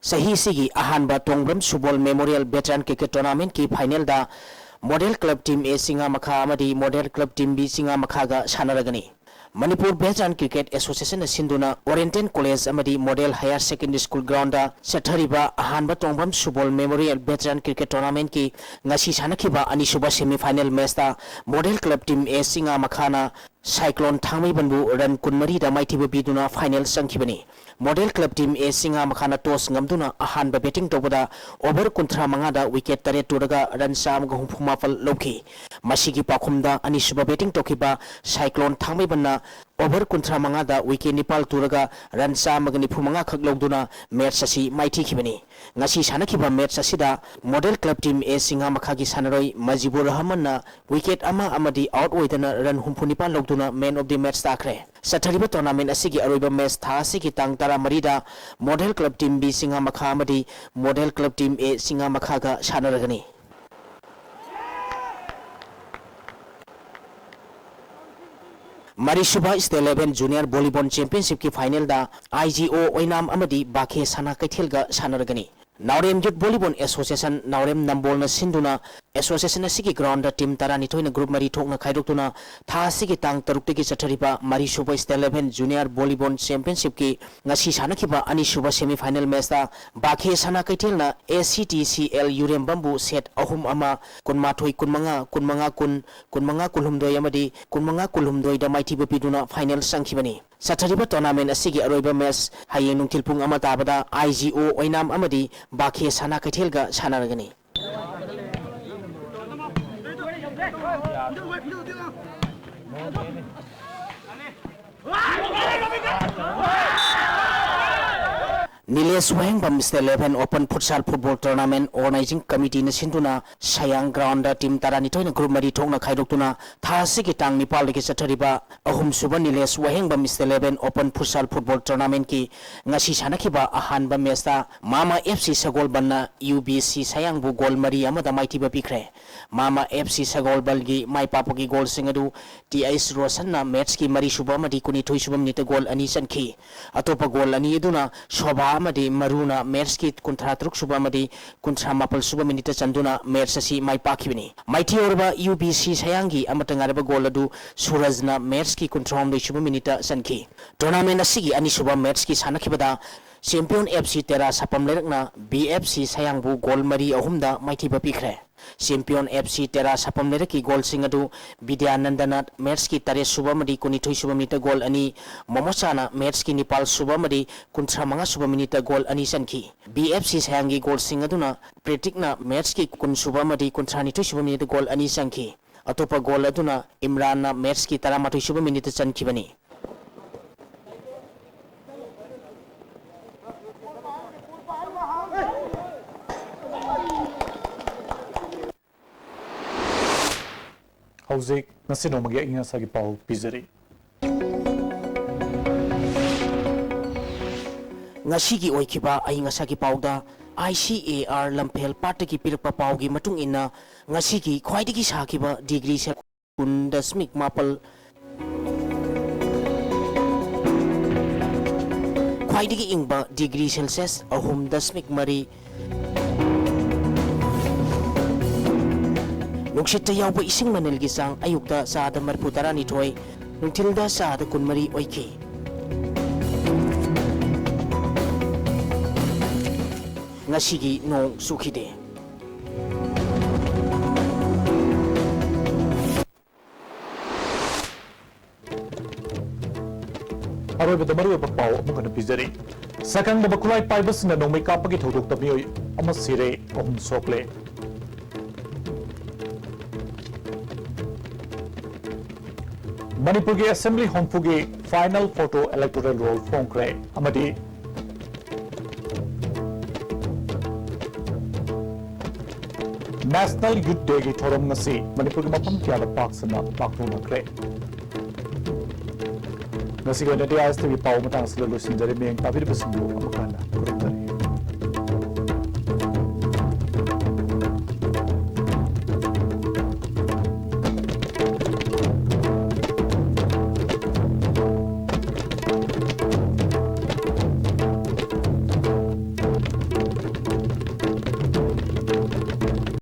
ꯆꯍꯤꯁꯤꯒꯤ ꯑꯍꯥꯟꯕ ꯇꯣꯡꯕ꯭ꯔꯝ ꯁꯨꯕꯣꯜ Memorial Veteran Cricket Tournamentꯀꯤ finalꯗ Model Club Team A ꯆꯤꯡꯉꯥ ꯃꯈꯥ ꯑꯃꯗꯤ Model Club Team B ꯆꯤꯡꯉꯥ ꯃꯈꯥꯒ ꯁꯥꯟꯅꯔꯒꯅꯤ꯫ Manipur Veteran Cricket Associationꯅ ꯁꯤꯟꯗꯨꯅ Oriental College ꯑꯃꯗꯤ Model Higher Secondary School groundꯗ ꯆꯠꯊꯔꯤꯕ ꯑꯍꯥꯟꯕ ꯇꯣꯡꯕ꯭ꯔꯝ ꯁꯨꯕꯣꯜ Memorial Veteran Cricket Tournamentꯀꯤ ꯉꯁꯤ ꯁꯥꯟꯅꯈꯤꯕ ꯑꯅꯤꯁꯨꯕ semi final matchꯇ Model Club Team A ꯆꯤꯡꯉꯥ ꯃꯈꯥꯅ Cyclone ꯊꯥꯡꯃꯩꯕꯟꯕꯨ run ꯀꯨꯟꯃꯔꯤꯗ ꯃꯥꯏꯊꯤꯕ ꯄꯤꯗꯨꯅ final ꯆꯪꯈꯤꯕꯅꯤ꯫ Model Club Team A ꯆꯤꯡꯉꯥ ꯃꯈꯥꯅ toss ꯉꯝꯗꯨꯅ ꯑꯍꯥꯟꯕ batting ꯇꯧꯕꯗ over ꯀꯨꯟꯊ꯭ꯔꯥ ꯃꯉꯥꯗ wicket ꯇꯔꯦꯠ ꯇꯨꯔꯒ run ꯆꯥꯝꯃꯒ ꯍꯨꯝꯐꯨ ꯃꯥꯄꯜ ꯂꯧꯈꯤ꯫ ꯃꯁꯤꯒꯤ ꯄꯥꯎꯈꯨꯝꯗ ꯑꯅꯤꯁꯨꯕ batting ꯇꯧꯈꯤꯕ Cyclone ꯊꯥꯡꯃꯩꯕꯟꯅ over ꯀꯨꯟꯊ꯭ꯔꯥ ꯃꯉꯥꯗ wicket ꯅꯤꯄꯥꯜ ꯇꯨꯔꯒ run ꯆꯥꯝꯃꯒ ꯅꯤꯐꯨ ꯃꯉꯥ ꯈꯛ ꯂꯧꯗꯨꯅ match ꯑꯁꯤ ꯃꯥꯏꯊꯤꯈꯤꯕꯅꯤ꯫ ꯉꯁꯤ ꯁꯥꯟꯅꯈꯤꯕ match ꯑꯁꯤꯗ Model Club Team A ꯆꯤꯡꯉꯥ ꯃꯈꯥꯒꯤ ꯁꯥꯟꯅꯔꯣꯏ ꯃꯖꯤꯕꯨꯔ ꯔꯍꯃꯟꯅ wicket ꯑꯃ ꯑꯃꯗꯤ out ꯑꯣꯏꯗꯅ run ꯍꯨꯝꯐꯨ ꯅꯤꯄꯥꯜ ꯂꯧꯗꯨꯅ man of the match ꯇꯥꯈ꯭ꯔꯦ꯫ ꯆꯠꯊꯔꯤꯕ tournament ꯑꯁꯤꯒꯤ ꯑꯔꯣꯏꯕ match ꯊꯥ ꯑꯁꯤꯒꯤ ꯇꯥꯡ ꯇꯔꯥꯃꯔꯤꯗ Model Club Team B ꯆꯤꯡꯉꯥ ꯃꯈꯥ ꯑꯃꯗꯤ Model Club Team A ꯆꯤꯡꯉꯥ ꯃꯈꯥꯒ ꯁꯥꯟꯅꯔꯒꯅꯤ꯫ ꯃꯔꯤꯁꯨꯕ State Level Junior Volleyball Championshipꯀꯤ finalꯗ I G O ꯑꯣꯏꯅꯥꯝ ꯑꯃꯗꯤ ꯕꯥꯈꯦ ꯁꯅꯥ ꯀꯩꯊꯦꯜꯒ ꯁꯥꯟꯅꯔꯒꯅꯤ꯫ ꯅꯥꯎꯔꯦꯝ Youth Volleyball Association ꯅꯥꯎꯔꯦꯝ ꯅꯝꯕꯣꯜꯅ ꯁꯤꯟꯗꯨꯅ association ꯑꯁꯤꯒꯤ groundꯗ team ꯇꯔꯥꯅꯤꯊꯣꯏꯅ group ꯃꯔꯤ ꯊꯣꯛꯅ ꯈꯥꯏꯗꯣꯛꯇꯨꯅ ꯊꯥ ꯑꯁꯤꯒꯤ ꯇꯥꯡ ꯇꯔꯨꯛꯇꯒꯤ ꯆꯠꯊꯔꯤꯕ ꯃꯔꯤꯁꯨꯕ State Level Junior Volleyball Championshipꯀꯤ ꯉꯁꯤ ꯁꯥꯟꯅꯈꯤꯕ ꯑꯅꯤꯁꯨꯕ semi final matchꯇ ꯕꯥꯈꯦ ꯁꯅꯥ ꯀꯩꯊꯦꯜꯅ A C T C L ꯌꯨꯔꯦꯝꯕꯝꯕꯨ set ꯑꯍꯨꯝ ꯑꯃ, ꯀꯨꯟꯃꯥꯊꯣꯏ ꯀꯨꯟꯃꯉꯥ, ꯀꯨꯟꯃꯉꯥ ꯀꯨꯟ, ꯀꯨꯟꯃꯉꯥ ꯀꯨꯟꯍꯨꯝꯗꯣꯏ ꯑꯃꯗꯤ ꯀꯨꯟꯃꯉꯥ ꯀꯨꯟꯍꯨꯝꯗꯣꯏꯗ ꯃꯥꯏꯊꯤꯕ ꯄꯤꯗꯨꯅ final ꯆꯪꯈꯤꯕꯅꯤ꯫ ꯆꯠꯊꯔꯤꯕ tournament ꯑꯁꯤꯒꯤ ꯑꯔꯣꯏꯕ match ꯍꯌꯦꯡ ꯅꯨꯡꯊꯤꯜ ꯄꯨꯡ ꯑꯃ ꯇꯥꯕꯗ I G O ꯑꯣꯏꯅꯥꯝ ꯑꯃꯗꯤ ꯕꯥꯈꯦ ꯁꯅꯥ ꯀꯩꯊꯦꯜꯒ ꯁꯥꯟꯅꯔꯒꯅꯤ꯫ ꯅꯤꯂꯦꯁ ꯋꯥꯍꯦꯡꯕꯝ State Level Open Futsal Football Tournament Organizing Committeeꯅ ꯁꯤꯟꯗꯨꯅ ꯁꯌꯥꯡ groundꯗ team ꯇꯔꯥꯅꯤꯊꯣꯏꯅ group ꯃꯔꯤ ꯊꯣꯛꯅ ꯈꯥꯏꯗꯣꯛꯇꯨꯅ ꯊꯥ ꯑꯁꯤꯒꯤ ꯇꯥꯡ ꯅꯤꯄꯥꯜꯗꯒꯤ ꯆꯠꯊꯔꯤꯕ ꯑꯍꯨꯝꯁꯨꯕ ꯅꯤꯂꯦꯁ ꯋꯥꯍꯦꯡꯕꯝ State Level Open Futsal Football Tournamentꯀꯤ ꯉꯁꯤ ꯁꯥꯟꯅꯈꯤꯕ ꯑꯍꯥꯟꯕ matchꯇ ꯃꯥꯃ F C ꯁꯒꯣꯜꯕꯟꯅ U B C ꯁꯌꯥꯡꯕꯨ goal ꯃꯔꯤ ꯑꯃꯗ ꯃꯥꯏꯊꯤꯕ ꯄꯤꯈ꯭ꯔꯦ꯫ ꯃꯥꯃ F C ꯁꯒꯣꯜꯕꯟꯒꯤ ꯃꯥꯏ ꯄꯥꯛꯄꯒꯤ goalꯁꯤꯡ ꯑꯗꯨ T H ꯔꯣꯁꯟꯅ matchꯀꯤ ꯃꯔꯤꯁꯨꯕ ꯑꯃꯗꯤ ꯀꯨꯟꯅꯤꯊꯣꯏꯁꯨꯕ minuteꯇ goal ꯑꯅꯤ ꯆꯟꯈꯤ꯫ ꯑꯇꯣꯞꯄ goal ꯑꯅꯤ ꯑꯗꯨꯅ ꯁꯣꯚꯥ ꯑꯃꯗꯤ ꯃꯔꯨꯅ ꯃꯦꯠꯁꯀꯤ ꯀꯨꯟꯊ꯭ꯔꯥ ꯇꯔꯨꯛ ꯁꯨꯕ ꯑꯃꯗꯤ ꯀꯨꯟꯊ꯭ꯔꯥ ꯃꯥꯄꯜ ꯁꯨꯕ ꯃꯤꯅꯤꯠꯇ ꯆꯟꯗꯨꯅ ꯃꯦꯠꯁ ꯑꯁꯤ ꯃꯥꯏ ꯄꯥꯛꯈꯤꯕꯅꯤ꯫ ꯃꯥꯏꯊꯤꯍꯧꯔꯕ ꯌꯨ ꯕꯤ ꯁꯤ ꯁꯌꯥꯡꯒꯤ ꯑꯃꯠꯇ ꯉꯥꯏꯔꯕ ꯒꯣꯜ ꯑꯗꯨ ꯁꯨꯔꯖꯅ ꯃꯦꯠꯁꯀꯤ ꯀꯨꯟꯊ꯭ꯔꯥꯍꯨꯝꯗꯣꯏ ꯁꯨꯕ ꯃꯤꯅꯤꯠꯇ ꯆꯟꯈꯤ꯫ ꯇꯣꯔꯅꯥꯃꯦꯟ ꯑꯁꯤꯒꯤ ꯑꯅꯤꯁꯨꯕ ꯃꯦꯠꯁꯀꯤ ꯁꯥꯟꯅꯈꯤꯕꯗ ꯆꯦꯝꯄꯤꯌꯟ ꯑꯦꯐ ꯁꯤ ꯇꯦꯔꯥ ꯁꯄꯝ ꯂꯩꯔꯛꯅ ꯕꯤ ꯑꯦꯐ ꯁꯤ ꯁꯌꯥꯡꯕꯨ ꯒꯣꯜ ꯃꯔꯤ ꯑꯍꯨꯝꯗ ꯃꯥꯏꯊꯤꯕ ꯄꯤꯈ꯭ꯔꯦ꯫ ꯆꯦꯝꯄꯤꯌꯟ ꯑꯦꯐ ꯁꯤ ꯇꯦꯔꯥ ꯁꯄꯝ ꯂꯩꯔꯛꯀꯤ ꯒꯣꯜꯁꯤꯡ ꯑꯗꯨ ꯕꯤꯗ꯭ꯌꯥꯅꯟꯗꯅ ꯃꯦꯠꯁꯀꯤ ꯇꯔꯦꯠ ꯁꯨꯕ ꯑꯃꯗꯤ ꯀꯨꯟꯅꯤꯊꯣꯏ ꯁꯨꯕ ꯃꯤꯅꯤꯠꯇ ꯒꯣꯜ ꯑꯅꯤ, ꯃꯣꯃꯣꯆꯥꯅ ꯃꯦꯠꯁꯀꯤ ꯅꯤꯄꯥꯜ ꯁꯨꯕ ꯑꯃꯗꯤ ꯀꯨꯟꯊ꯭ꯔꯥ ꯃꯉꯥ ꯁꯨꯕ ꯃꯤꯅꯤꯠꯇ ꯒꯣꯜ ꯑꯅꯤ ꯆꯟꯈꯤ꯫ ꯕꯤ ꯑꯦꯐ ꯁꯤ ꯁꯌꯥꯡꯒꯤ ꯒꯣꯜꯁꯤꯡ ꯑꯗꯨꯅ ꯄ꯭ꯔꯤꯇꯤꯛꯅ ꯃꯦꯠꯁꯀꯤ ꯀꯨꯟ ꯁꯨꯕ ꯑꯃꯗꯤ ꯀꯨꯟꯊ꯭ꯔꯥ ꯅꯤꯊꯣꯏ ꯁꯨꯕ ꯃꯤꯅꯤꯠꯇ ꯒꯣꯜ ꯑꯅꯤ ꯆꯟꯈꯤ꯫ ꯑꯇꯣꯞꯄ ꯒꯣꯜ ꯑꯗꯨꯅ ꯏꯝꯔꯥꯟꯅ ꯃꯦꯠꯁꯀꯤ ꯇꯔꯥꯃꯥꯊꯣꯏ ꯁꯨꯕ ꯃꯤꯅꯤꯠꯇ ꯆꯟꯈꯤꯕꯅꯤ꯫ ꯍꯧꯖꯤꯛ ꯉꯁꯤ ꯅꯣꯡꯃꯒꯤ ꯑꯏꯪ ꯑꯁꯥꯒꯤ ꯄꯥꯎ ꯄꯤꯖꯔꯤ꯫ ꯉꯁꯤꯒꯤ ꯑꯣꯏꯈꯤꯕ ꯑꯏꯪ ꯑꯁꯥꯒꯤ ꯄꯥꯎꯗ ꯑꯥꯏ ꯁꯤ ꯑꯦ ꯑꯥꯔ ꯂꯝꯐꯦꯜ ꯄꯥꯠꯇꯒꯤ ꯄꯤꯔꯛꯄ ꯄꯥꯎꯒꯤ ꯃꯇꯨꯡ ꯏꯟꯅ, ꯉꯁꯤꯒꯤ ꯈ꯭ꯋꯥꯏꯗꯒꯤ ꯁꯥꯈꯤꯕ ꯗꯤꯒ꯭ꯔꯤ ꯁꯦꯜ ꯀꯨꯟ ꯗꯁꯃꯤꯛ ꯃꯥꯄꯜ, ꯈ꯭ꯋꯥꯏꯗꯒꯤ ꯏꯪꯕ ꯗꯤꯒ꯭ꯔꯤ ꯁꯦꯜꯁꯤꯌꯁ ꯑꯍꯨꯝ ꯗꯁꯃꯤꯛ ꯃꯔꯤ, ꯅꯨꯡꯁꯤꯠꯇ ꯌꯥꯎꯕ ꯏꯁꯤꯡ ꯃꯅꯤꯜꯒꯤ ꯆꯥꯡ ꯑꯌꯨꯛꯇ ꯆꯥꯗ ꯃꯔꯤꯐꯨ ꯇꯔꯥꯅꯤꯊꯣꯏ, ꯅꯨꯡꯊꯤꯜꯗ ꯆꯥꯗ ꯀꯨꯟꯃꯔꯤ ꯑꯣꯏꯈꯤ꯫ ꯉꯁꯤꯒꯤ ꯅꯣꯡ ꯆꯨꯈꯤꯗꯦ꯫ ꯑꯔꯣꯏꯕꯗ ꯃꯔꯨꯑꯣꯏꯕ ꯄꯥꯎ ꯑꯃꯨꯛ ꯍꯟꯅ ꯄꯤꯖꯔꯤ꯫ ꯁꯛꯈꯪꯗꯕ ꯈꯨꯠꯂꯥꯏ ꯄꯥꯏꯕꯁꯤꯡꯅ ꯅꯣꯡꯃꯩ ꯀꯥꯞꯄꯒꯤ ꯊꯧꯗꯣꯛꯇ ꯃꯤꯑꯣꯏ ꯑꯃ ꯁꯤꯔꯦ, ꯑꯍꯨꯝ ꯁꯣꯛꯂꯦ꯫ ꯃꯅꯤꯄꯨꯔꯒꯤ ꯑꯦꯁꯦꯝꯕ꯭ꯂꯤ ꯍꯨꯝꯐꯨꯒꯤ final photo electoral roll ꯐꯣꯡꯈ꯭ꯔꯦ ꯑꯃꯗꯤ National Youth Day ꯒꯤ ꯊꯧꯔꯝ ꯉꯁꯤ ꯃꯅꯤꯄꯨꯔꯒꯤ ꯃꯐꯝ ꯀꯌꯥꯗ ꯄꯥꯛ ꯁꯟꯅ ꯄꯥꯡꯊꯣꯛꯅꯈ꯭ꯔꯦ꯫ ꯉꯁꯤꯒꯤ ꯑꯣꯏꯅꯗꯤ ꯑꯥꯏ ꯑꯦꯁ ꯇꯤꯚꯤ ꯄꯥꯎ ꯃꯇꯥꯡ ꯑꯁꯤꯗ ꯂꯣꯏꯁꯤꯟꯖꯔꯦ꯫ ꯃꯤꯠꯌꯦꯡ ꯇꯥꯕꯤꯔꯤꯕꯁꯤꯡꯕꯨ ꯑꯃꯨꯛ ꯍꯟꯅ ꯈꯨꯔꯨꯝꯖꯔꯤ꯫